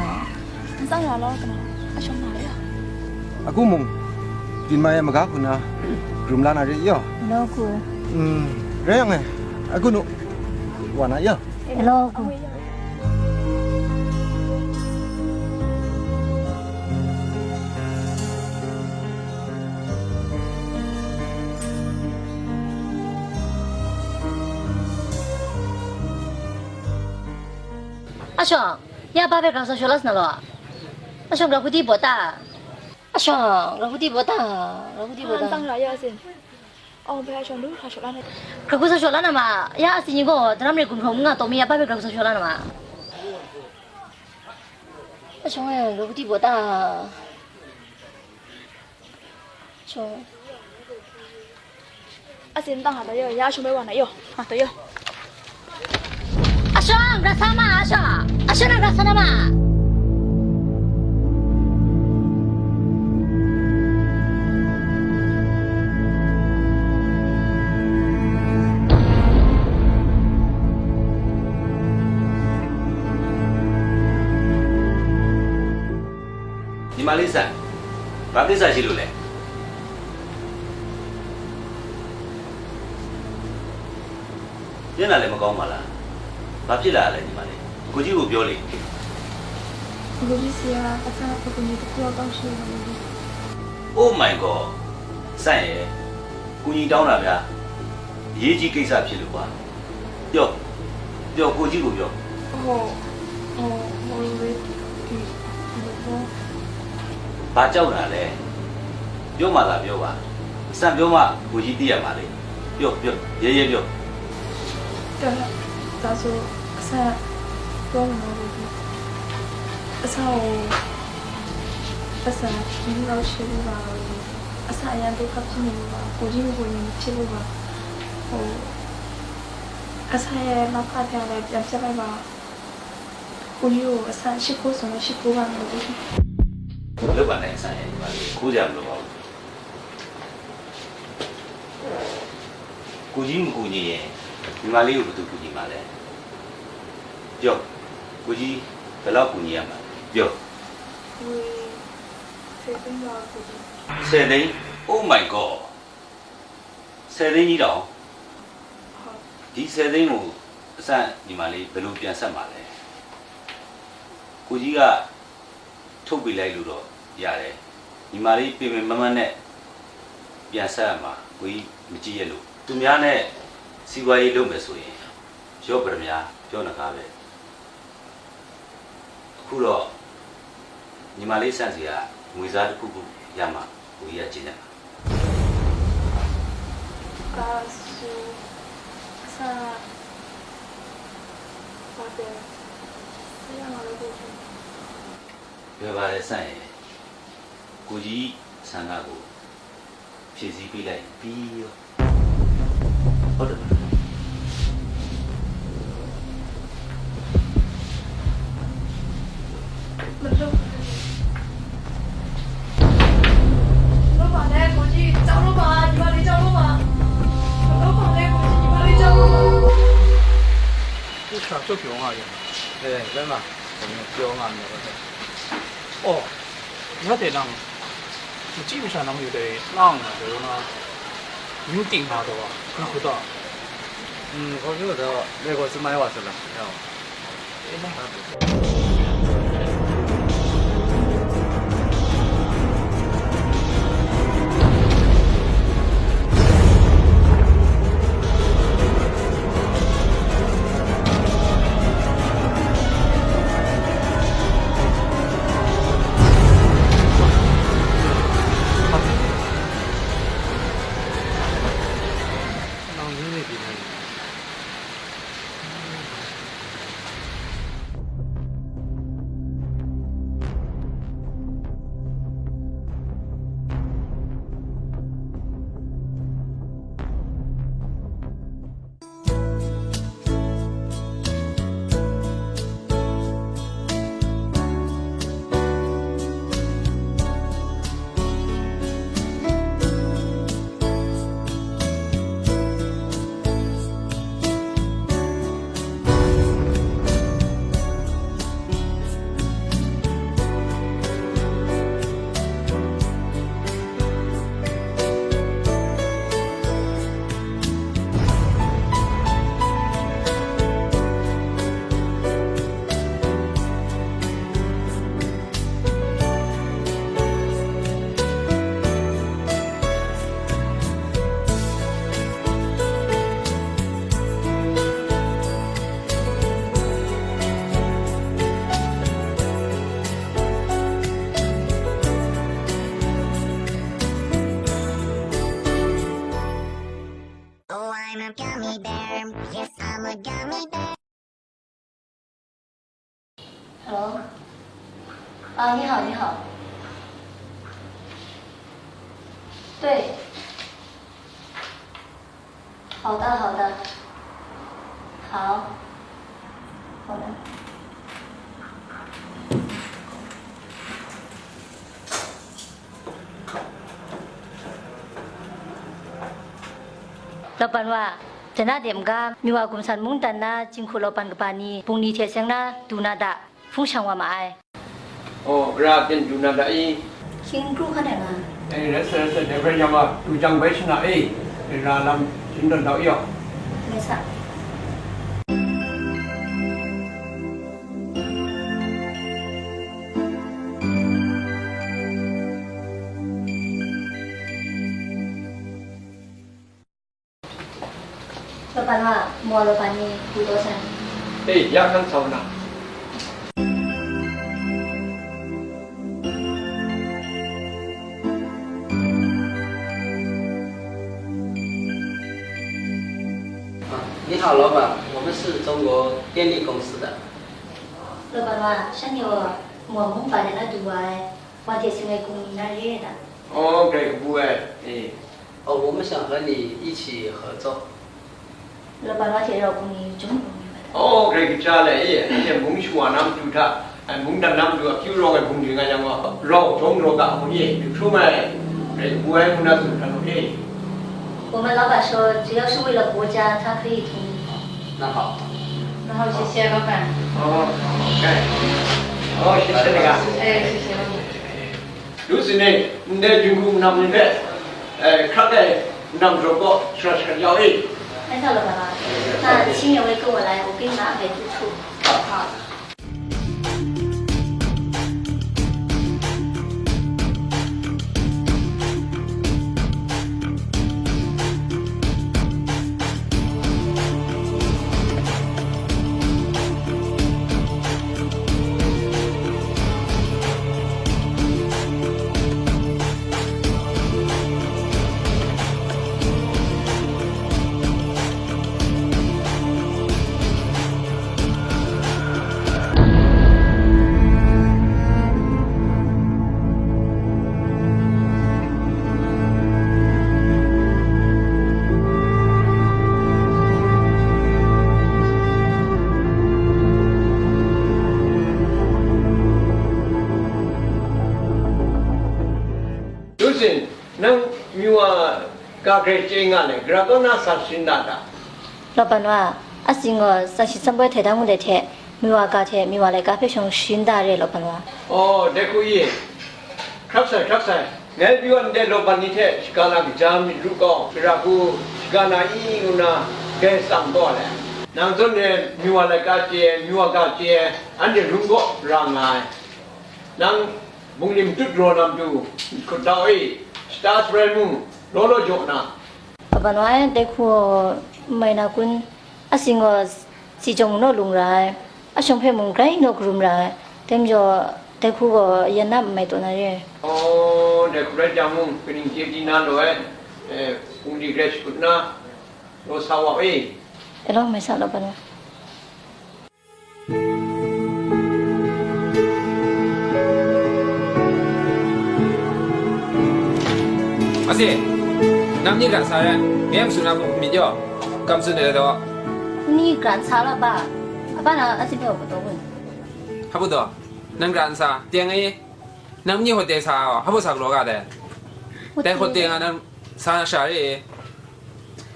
N tsang ya law, kama, ashaw na ya. Agu mung, Din mai ai maga hku na, rum la na re yaw. Hello, ku. Mm, rai yang e, a gun u, wa na yaw. Hello, ku. A shawng, ya ba hpe grau sa shaw la sa na law? A shawng, grau hku di baw ta? A shawng, grau hku di baw ta? Grau hku di baw ta? An tang ra ya sin. Awng bai a shawng lu hkra shaw la na. Grau hku sa shaw la na ma, ya a si ni gaw, daram re gumhpraw nga taw mi ya ba hpe grau hku sa shaw la na ma. A shawng e, grau hku di baw ta? Shawng. A sin tang ha ta yaw, ya a shawng bai wa na yaw, ha ta yaw. A shawng, grau sa ma, a shawng. A shawng, grau sa na ma. Ni ma li san, ဘာကိစ္စရှိလို့လဲ။ မျက်နှာလည်းမကောင်းပါလား။ ဘာဖြစ်လာလဲညီမလေး။ ကိုကြီးကိုပြောလေ။ ကိုကြီးဆီကအစအကူအညီတစ်ခုတော့တောင်းရှိနေတယ်။ Oh my god။ စန့်ရဲ့။ ကူညီတောင်းတာများအရေးကြီးကိစ္စဖြစ်လို့ပါ။ ပြော။ ပြောကိုကြီးကိုပြော။ ဟုတ်။ ဟုတ်။ ဟုတ်။ ဘာကြောက်တာလဲ။ ပြောမှသာပြောပါ။ စန့်ပြောမှကိုကြီးသိရမှာလေ။ ပြောပြောရဲရဲပြော။ ဒါဆိုအဆန်ပြောမလို့လေ။ အဆန်ကိုပတ်စံမင်းလောက်ရှိလို့ပါ။ အဆန်အရန်ဒုက္ခဖြစ်နေလို့ပါ။ ကိုကြီးကိုကိုကြီးမဖြစ်လို့ပါ။ ဟိုအဆန်ရဲ့မဖတ်ထားလဲပြန်ပြလိုက်ပါ။ ကိုကြီးကိုအဆန်ရှိခိုးဆိုရင်ရှိခိုးပါမယ်လို့။ လုပ်ပါနဲ့အဆန်ရဲ့ညီမလေး။ ခိုးကြမလို့ပါဘူး။ ကိုကြီးမကူညီရင်ညီမလေးကိုဘယ်သူကူညီမှာလဲ။ ပြော။ ကိုကြီးဘယ်လောက်ကူညီရမှာလဲ။ ပြော။ ငွေဆယ်သိန်းပါကိုကြီး။ ဆယ်သိန်း။ Oh my god။ ဆယ်သိန်းကြီးတောင်။ ဟုတ်။ ဒီဆယ်သိန်းကိုအဆန်ညီမလေးဘယ်လိုပြန်ဆက်မှာလဲ။ ကိုကြီးကထုတ်ပေးလိုက်လို့တော့ရတယ်။ ညီမလေးပင်ပင်မမနဲ့ပြန်ဆက်ရမှာ။ ကိုကြီးမကြည့်ရလို့။ သူများနဲ့စီးပွားရေးလုပ်မယ်ဆိုရင် ရော့ပတ္တမြားပြောနဂါးပဲ။ အခုတော့ညီမလေးစန့်စီကငွေစားတစ်ခုခုရမှာကိုကြီးကကျေနပ်ပါ။ ဒါဆိုအဆန်ကဘာပြောလဲ။ ဆရာမလို့ကိုကြီး။ လွယ်ပါတယ်စန့်ရဲ့။ ကိုကြီးဆန္ဒကိုဖြည့်ဆည်းပေးလိုက်ရင်ပြီးရော။ ဟုတ်တယ်မလား။ မလုပ်ပါနဲ့။ လုပ်ပါနဲ့ကိုကြီး။ ကြောက်လို့ပါ။ ညီမလေးကြောက်လို့ပါ။ မလုပ်ပါနဲ့ကိုကြီး။ ညီမလေးကြောက်လို့ပါ။ ကိုချာကြောက်ပြောငါရယ်။ အဲဒါမှ ကျွန်တော်ပြောငါမျိုးပဲ။ အော်။ ရတဲ့လမ်း။ မကြည့်မချာနောက်မျိုးတွေလောက်နေတယ်နော်။ ယူတင်လာတော့ ခဏခုတော့။ อืม เขาคิดว่าจะเรียกว่าสมัยว่าสุดละเนาะ เอ๊ะนะ Hello，啊，你好，你好。对，好的，好的，好，好的。 Laban wa, jan a dem ga, Miwa gumsan mungdan na jinghku laban kaba ni, bungli hte seng na du na da, hpung shang wa ma ai. Oh, ra byin du na da i? Shing kru hkan ai nga. Eh, rai sa, rai sa, dai bai yang a, du jang bai shana e, ra lam shing dawn dau i aw. Mai sa. 老板啊，莫老板你不多想。哎，也很吵呢。 啊，你好，老板，我们是中国电力公司的。老板啊，像你哦，我们把人家读完，我得是来供应那热的。哦，这个不哎，哎。哦，我们想和你一起合作。老板，我得要供应中供应的。哦，这个家嘞，哎，这蒙şu nam tu ta, ai, mungdan nam tu a, kyu rong ai bung ring ai yang gaw, rau jawm raw ga mu ni, yu hkrum ai, rai bu ai mu na tsun hkra nu ni? 我们老板说，只要是为了国家，他可以同意。那好。然后谢谢老板。哦，OK。哦，谢谢你啊。哎，谢谢老板。 Lu sin e, ndai junggu nam ni hpe, eh, hkrak ai nam jaw kaw shara shara yau e. 那到了，爸爸，那青年会跟我来，我给你们安排住处。好。 Lu sin, nang Miwa ga grai chye nga le, gara kaw na sa sharin da ta? Law ban wa, a tsing gaw, tsang shi tsang poi htai da ngu de hte, Miwa ga hte Miwa laika hpe shawng sharin da re, law ban wa. Oh, dai hku i, hkrak sai, hkrak sai. Ngai pyi wa ndai law ban ni hte shaga na kaja myit ru gaw, gara hku shaga na i ngu na grai tsang taw ai. Nang zawn e Miwa laika chye ai, Miwa ga chye ai, anhte rung kaw ra nga ai. Nang bungli matut raw na matu, hkut dau e, shata sharai mu, law law jaw na. Laban wa e, dai hku gaw n mai na kun? A tsing gaw si jawng naw lung ra ai, a shawng hpe mung grai naw karum ra ai, dai majaw dai hku gaw yan na n mai taw na re ai. Aw, dai hku rai jang mung, kaning chye di na law ai, e, bungli grai shakut nna, law sa wa e. E law, mai sa law, ban wa. Asi, nang ni gara n sa ai, ngai a matu na hpung myit yaw, kam tsun ai law. Ni gara n sa law, ba? A ba na a tsin hpe wa kataw kun? Hpa baw taw, nang gara n sa, teng e, nang ni hawt de sa ai, hpa baw sa galaw ga dai? Dai hawt de nga nang sa na sha re e,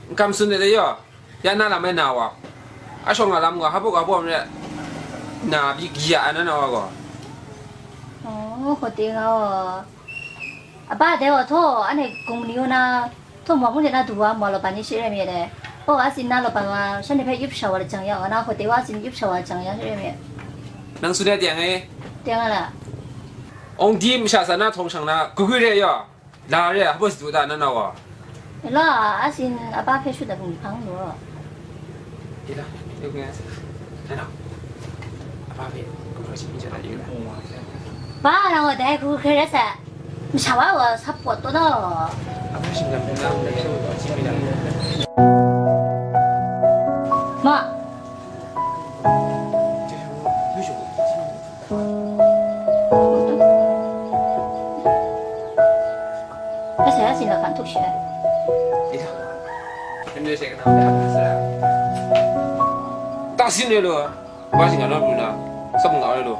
n kam tsun ai law yaw. Ya na lam e na wa, a shawng a lam gaw, hpa baw hpa baw re, na byi gya ai na na wa gaw. Oh, hkawt de nga wa. A ba dai wa htaw, anhte gumli wa na, htaw ma mung de na du wa, ma law ban ni shi rai myit dai. Oh, a tsin na law ban wa, shanhte hpe yup sha wa lajang ya, wa na hkawt de wa a tsin yup sha wa lajang ya shi rai myit. Nang tsun ai teng e? Teng a la. Awng di masha sa na htawng shang na, gwi gwi re yaw. La re, hpa baw sa du ta na na wa? La, a tsin a ba hpe shut ai hpung hpang lu. Di la, yu ngai sa. Na na. A ba hpe, kau hkra shi mi ja na di la. Ba, nang gaw dai hku hkrai rai sai. Masha wa gaw sa pawt taw na. A ba shingkang hpe na, na hpe, si mi na. Ma. Yu shu. Asin rai lu, wa shinggan rawt lu na, tsap nga rai lu.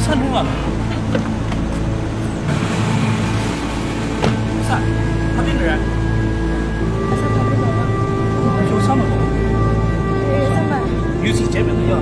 San rai nga. San, hpa byin rai? Pyaw sa ma gaw. Music chye myit ga yaw.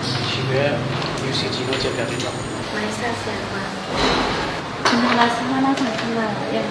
Shi hpe music ji naw chye pyan rit ga. Mai sa sha wa. Nang la sa na sa hkrum nga ya.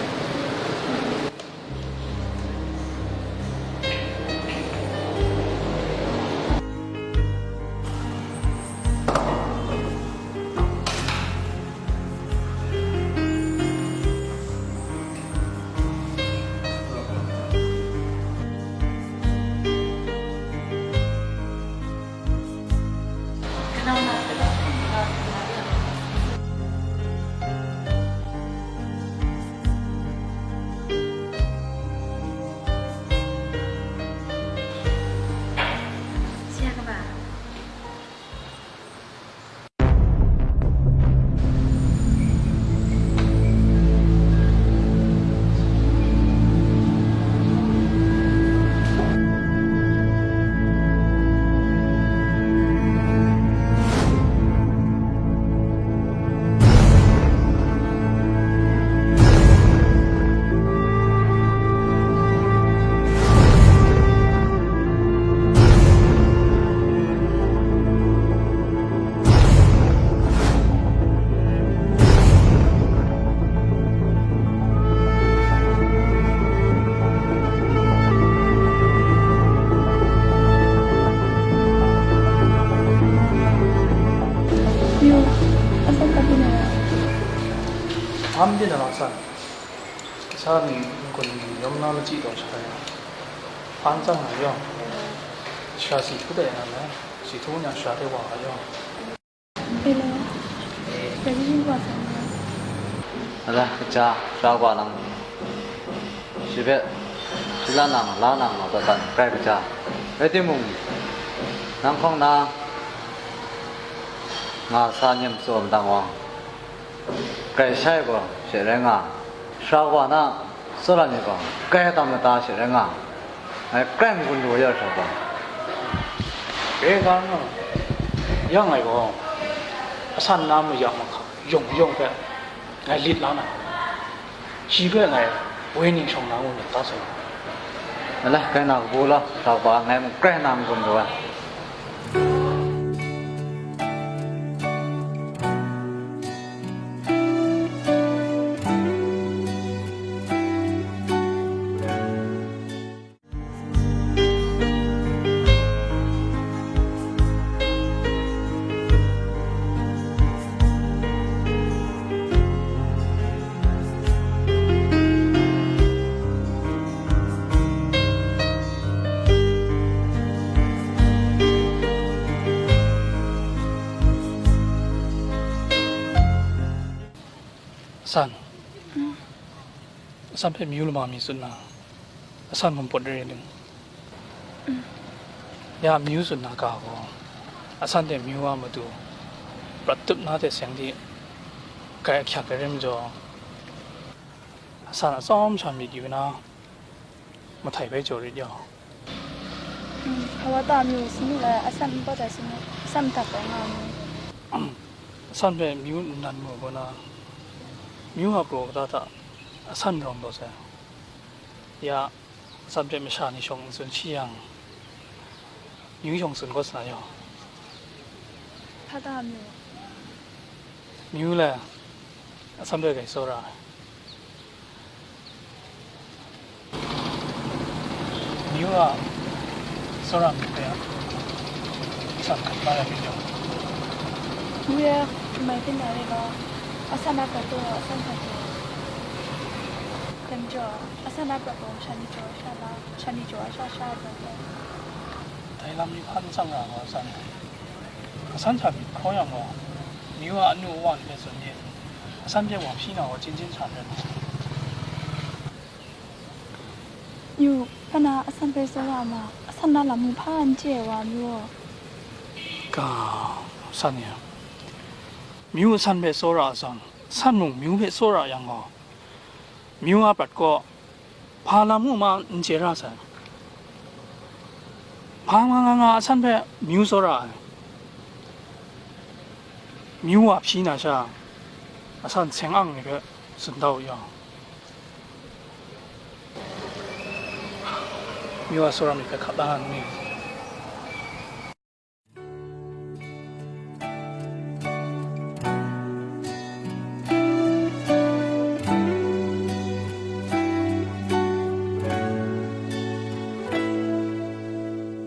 Yu, asan ka bina ya? Am bina la san. Sa ni n-gun ni yawm na machyi taw sha ya. Hpan tsang nga yawng. Sha si hku dai na me. Si htu nya sha de wa nga yawng. Hello. Jadi ni wa san ya. Ala, kaja, sha kwa nang. Shi hpe, shi la nang, la nang, nang ta san, grai kaja. Rai timung, nang hkawng na, nga sa nyam tsaw madang wang. Grai shai gaw she rai nga, sara kawa na tsawra ni gaw grai tam lata she rai nga, ngai grai n-gun lu ya sha gaw. Grai ga nga, ya ngai gaw, asan na mayak mahkang yawng yawng hpe ngai lit la na, shi hpe ngai wenyi shawng na ngu myit ga sai. Alai, grai na kabu law, sara kawa ngai mung grai na n-gun lu ai. Asan. Asan hpe myu lama mi tsun na, asan mung pawt re ai ling. Ya myu tsun na ga gaw, asan hte myu a matu, prat tup na hte seng di, kai ahkyak ai rim jaw, Asan atsawm sha myit yu na, mahtai bai jaw rit yaw. Hmm, hkawa ta myu sanu la, asan npa ta sanu, asan madat bai nga mu. Asan hpe myu nnan mu gaw na, myu a kraw kata hta asan rawng taw sai. Ya, asan hpe masha ni shawng n tsun shi yang, myu shawng tsun kawt sa na yaw. Hpa ta myu? Myu le, asan hpe grai tsawra ai. Myu a tsawra myit hpe a, asan hkap la ai myit yaw. Myu e, mai byin na re law, asan a prat gaw asan hkap re. Dai majaw, asan a prat gaw shani jaw sha la, shani jaw a sha sha ai prat gaw. Dai lam ni hpa n tsang ra gaw, asan. Asan hta myit hkaw yang gaw, myu a anu awa ni hpe tsun de, asan hpe wa hpyi na gaw, chyen chyen sha n rai. Yu, hpa na asan hpe tsawra ma, asan na lam mung hpa n chye ai wa myu gaw. Ga, asan e, myu asan hpe tsawra a zawn, asan mung myu hpe tsawra yang gaw, myu a prat kaw, hpa lam mung ma n chye ra sai. Hpa nga nga nga asan hpe myu tsawra ai. Myu wa hpyi na sha, asan seng ang ni hpe tsun da u yaw. Myu a tsawra myit hpe hkap la nga n ni?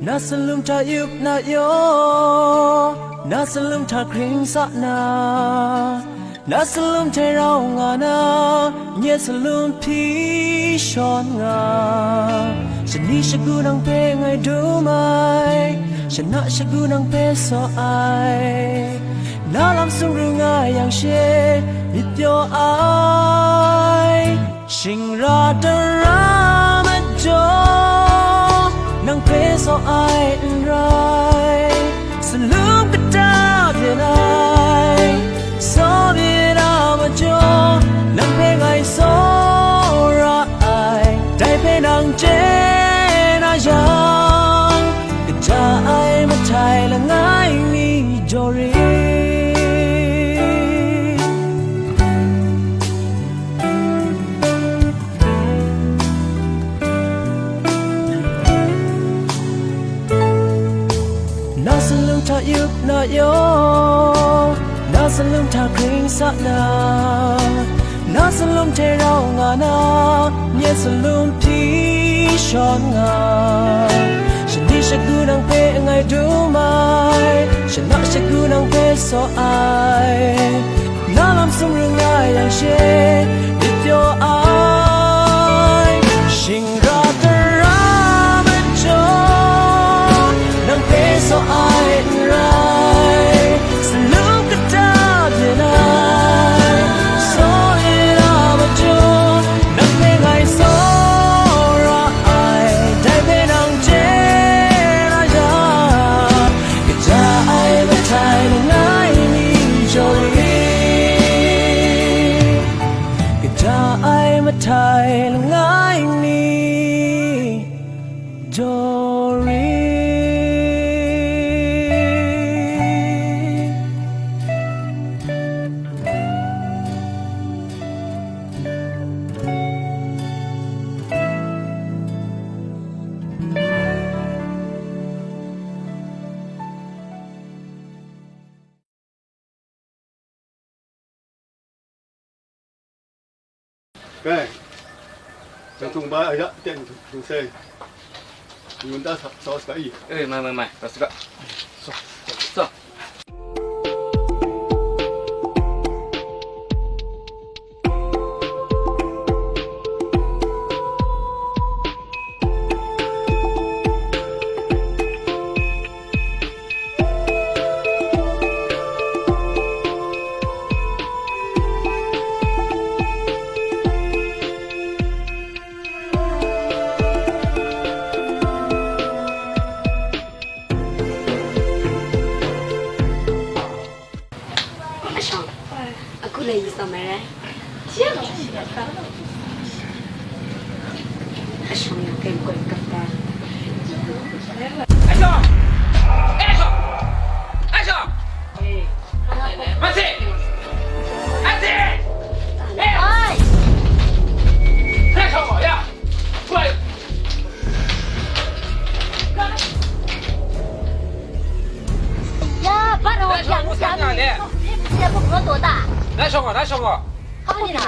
Na salum hta yup na yaw, na salum hta hkring sa na, na salum hte rau nga na, nye salum hpyi shawn nga. Shani shagu nang hpe ngai dum ai, shana shagu nang hpe saw ai, na lam sumru nga yang she myit pyaw ai. Shingra tara majaw, nang hpe saw ai n rai, salum kata byen ai, saw myit a majaw, nang hpe ngai saw ra ai, dai hpe nang chye na yang, kaja ai mahtai langai mi jaw rit. Na salum hta yup na yaw, na salum hta hkring sa na, na salum hte rau nga na, nye salum hpyi shawn nga. Shani shagu nang hpe ngai dum ai, shana shagu nang hpe saw ai, na lam sumru nga yang she myit pyaw ai. Shingra tara majaw, nang hpe saw ai n rai, salum kata byen ai, saw myit a majaw, nang hpe ngai saw ra ai, dai hpe nang chye na yang, kaja ai mahtai langai mi jaw rit, kaja ai mahtai langai mi jaw rit. Kai, jangtung ba ya ten tung sai. Yun da sa sa sa i. Eh, mai, mai, mai, ta sa. So, so. Action! Action! Action! Action! Action! Action! 哎！ 呀，把我养家，你说你这不活多大？ 来，小王，来，小王。好你呢？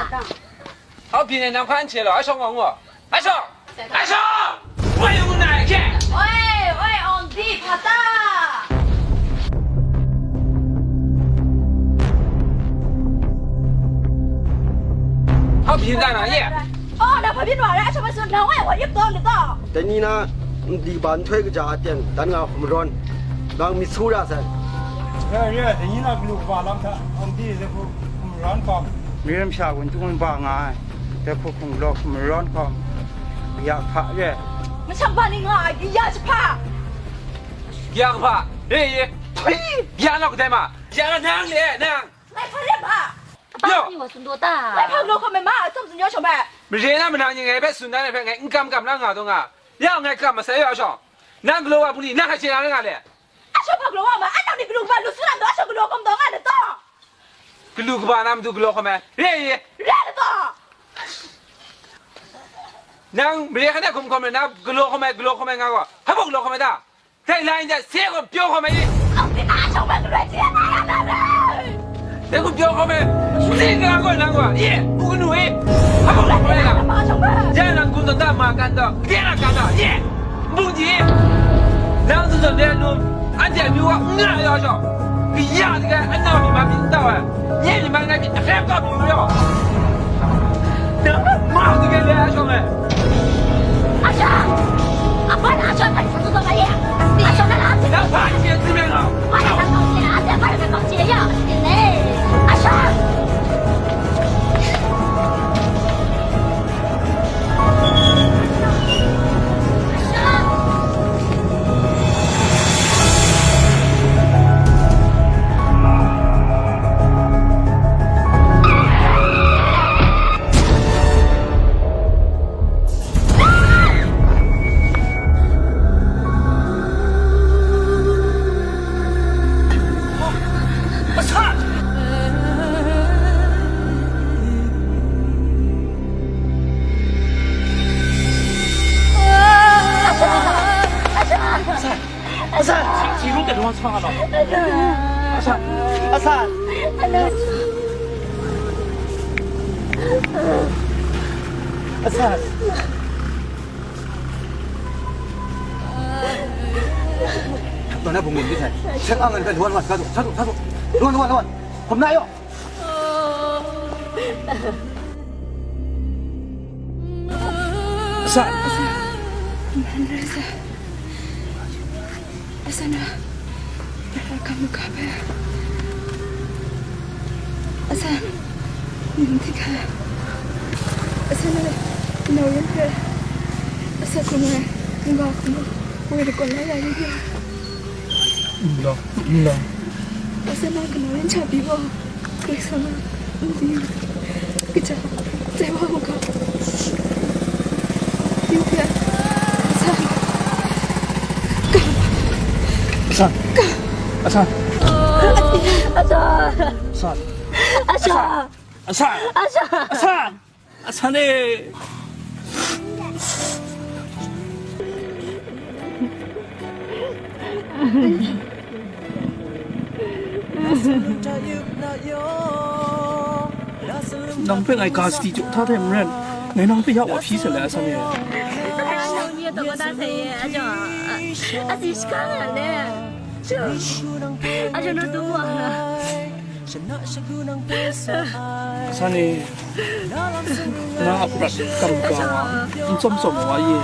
好，别人难看起了，二小王我，二小，二小，我有哪去？ 喂喂，on the pata。 好，别人在哪里？ 哦，那旁边那人什么是两万我一刀的刀。 Dai ni na, n di ba nhtoi kaja a ten, dan nga hkum rawn, nang myit su ra sai. Re, re, dai ni na galu kaba lam hta, ang di de hku hkum rawn hkawm. Mare masha gun tu gun ba nga ai, de hku hkum galaw hkum rawn hkawm, ya hpa re. Masham ba ni nga ai, ya jahpa. Ya hpa, e, e, ya na kadai ma, ya nang le, nang. Ngai hpa re ba. Yo. Ni wa sun do ta. Ngai hpa galaw hkawm ai ma, a tsawm tsun yawng shawng bai. Mare na manang ni ngai hpe tsun dan ai hpe ngai n kam kam la nga taw nga. Ya ngai kam masai ya shawng. Nang galaw wa bungli, nang hkai chye na nga le. A shawng hpa galaw wa ma, a nang ni galu kaba lu su na matu a shawng galaw hkawm taw nga na taw. Galu kaba na matu galaw hkawm ai. Re, re. Re na taw. Nang mare hkan e hkum hkawm ai, na galaw hkawm ai, galaw hkawm ai nga gaw. Hpa baw galaw hkawm ai ta? Dai lai n dat, se gaw pyaw hkawm ai i? Dai gaw pyaw hkawm ai, si nga gaw nang gaw, ye, u kanu i? Hpa hkawm hkawm ai na? Ya nang gun taw ta ma kan taw, de na kan taw, ye, nbung ji i? Nang zawn zawn de nu, anhte amyu wa n nga ai wa shawng, kaya de ai anau mi ma pyi n tau ai, nye mi ma ngai pyi ahkre kau pyi u yaw. Nang ma de ge le a shawng e. A shawng! A hpa na a shawng hkra sa taw ma ye? A shawng na la hpyi. Nang hpa n chye hkrum yang gaw. Hpa na hkra kau chye na, a hte hpa na hkra kau chye ya? Asin e. A shawng! A shawng! Asan! Asan! Asan! Asan! Asan! Tawn na bungli n rit sai. Seng ang ai hpe lawan lawan, sa du, sa du, sa du. Lawan, lawan, lawan. Hkum na yaw. Asan! Asan! Asan! Asan! Asan! Asan! Asan! Asan! Asan! Asan! N law, n law. Asan a kanu yan cha pyi gaw, Karai Kasang a, n di, kaja, tai wa u ga. Yu hpe, asan, ga. Asan. Ga. Asan. Asan. Asan. Asan. Asan. Asan. Asan e! Nang hpe ngai ga sadi jaw hta hte maren, ngai nang hpe ya wa hpyi sa let, Asan e. Nang nye taw kata hte ye, a jaw, a, a si shaka nga le. A jaw, nang tu wa nga. Asan e, na a prat kam ga wa, n tsawm tsawm wa ye.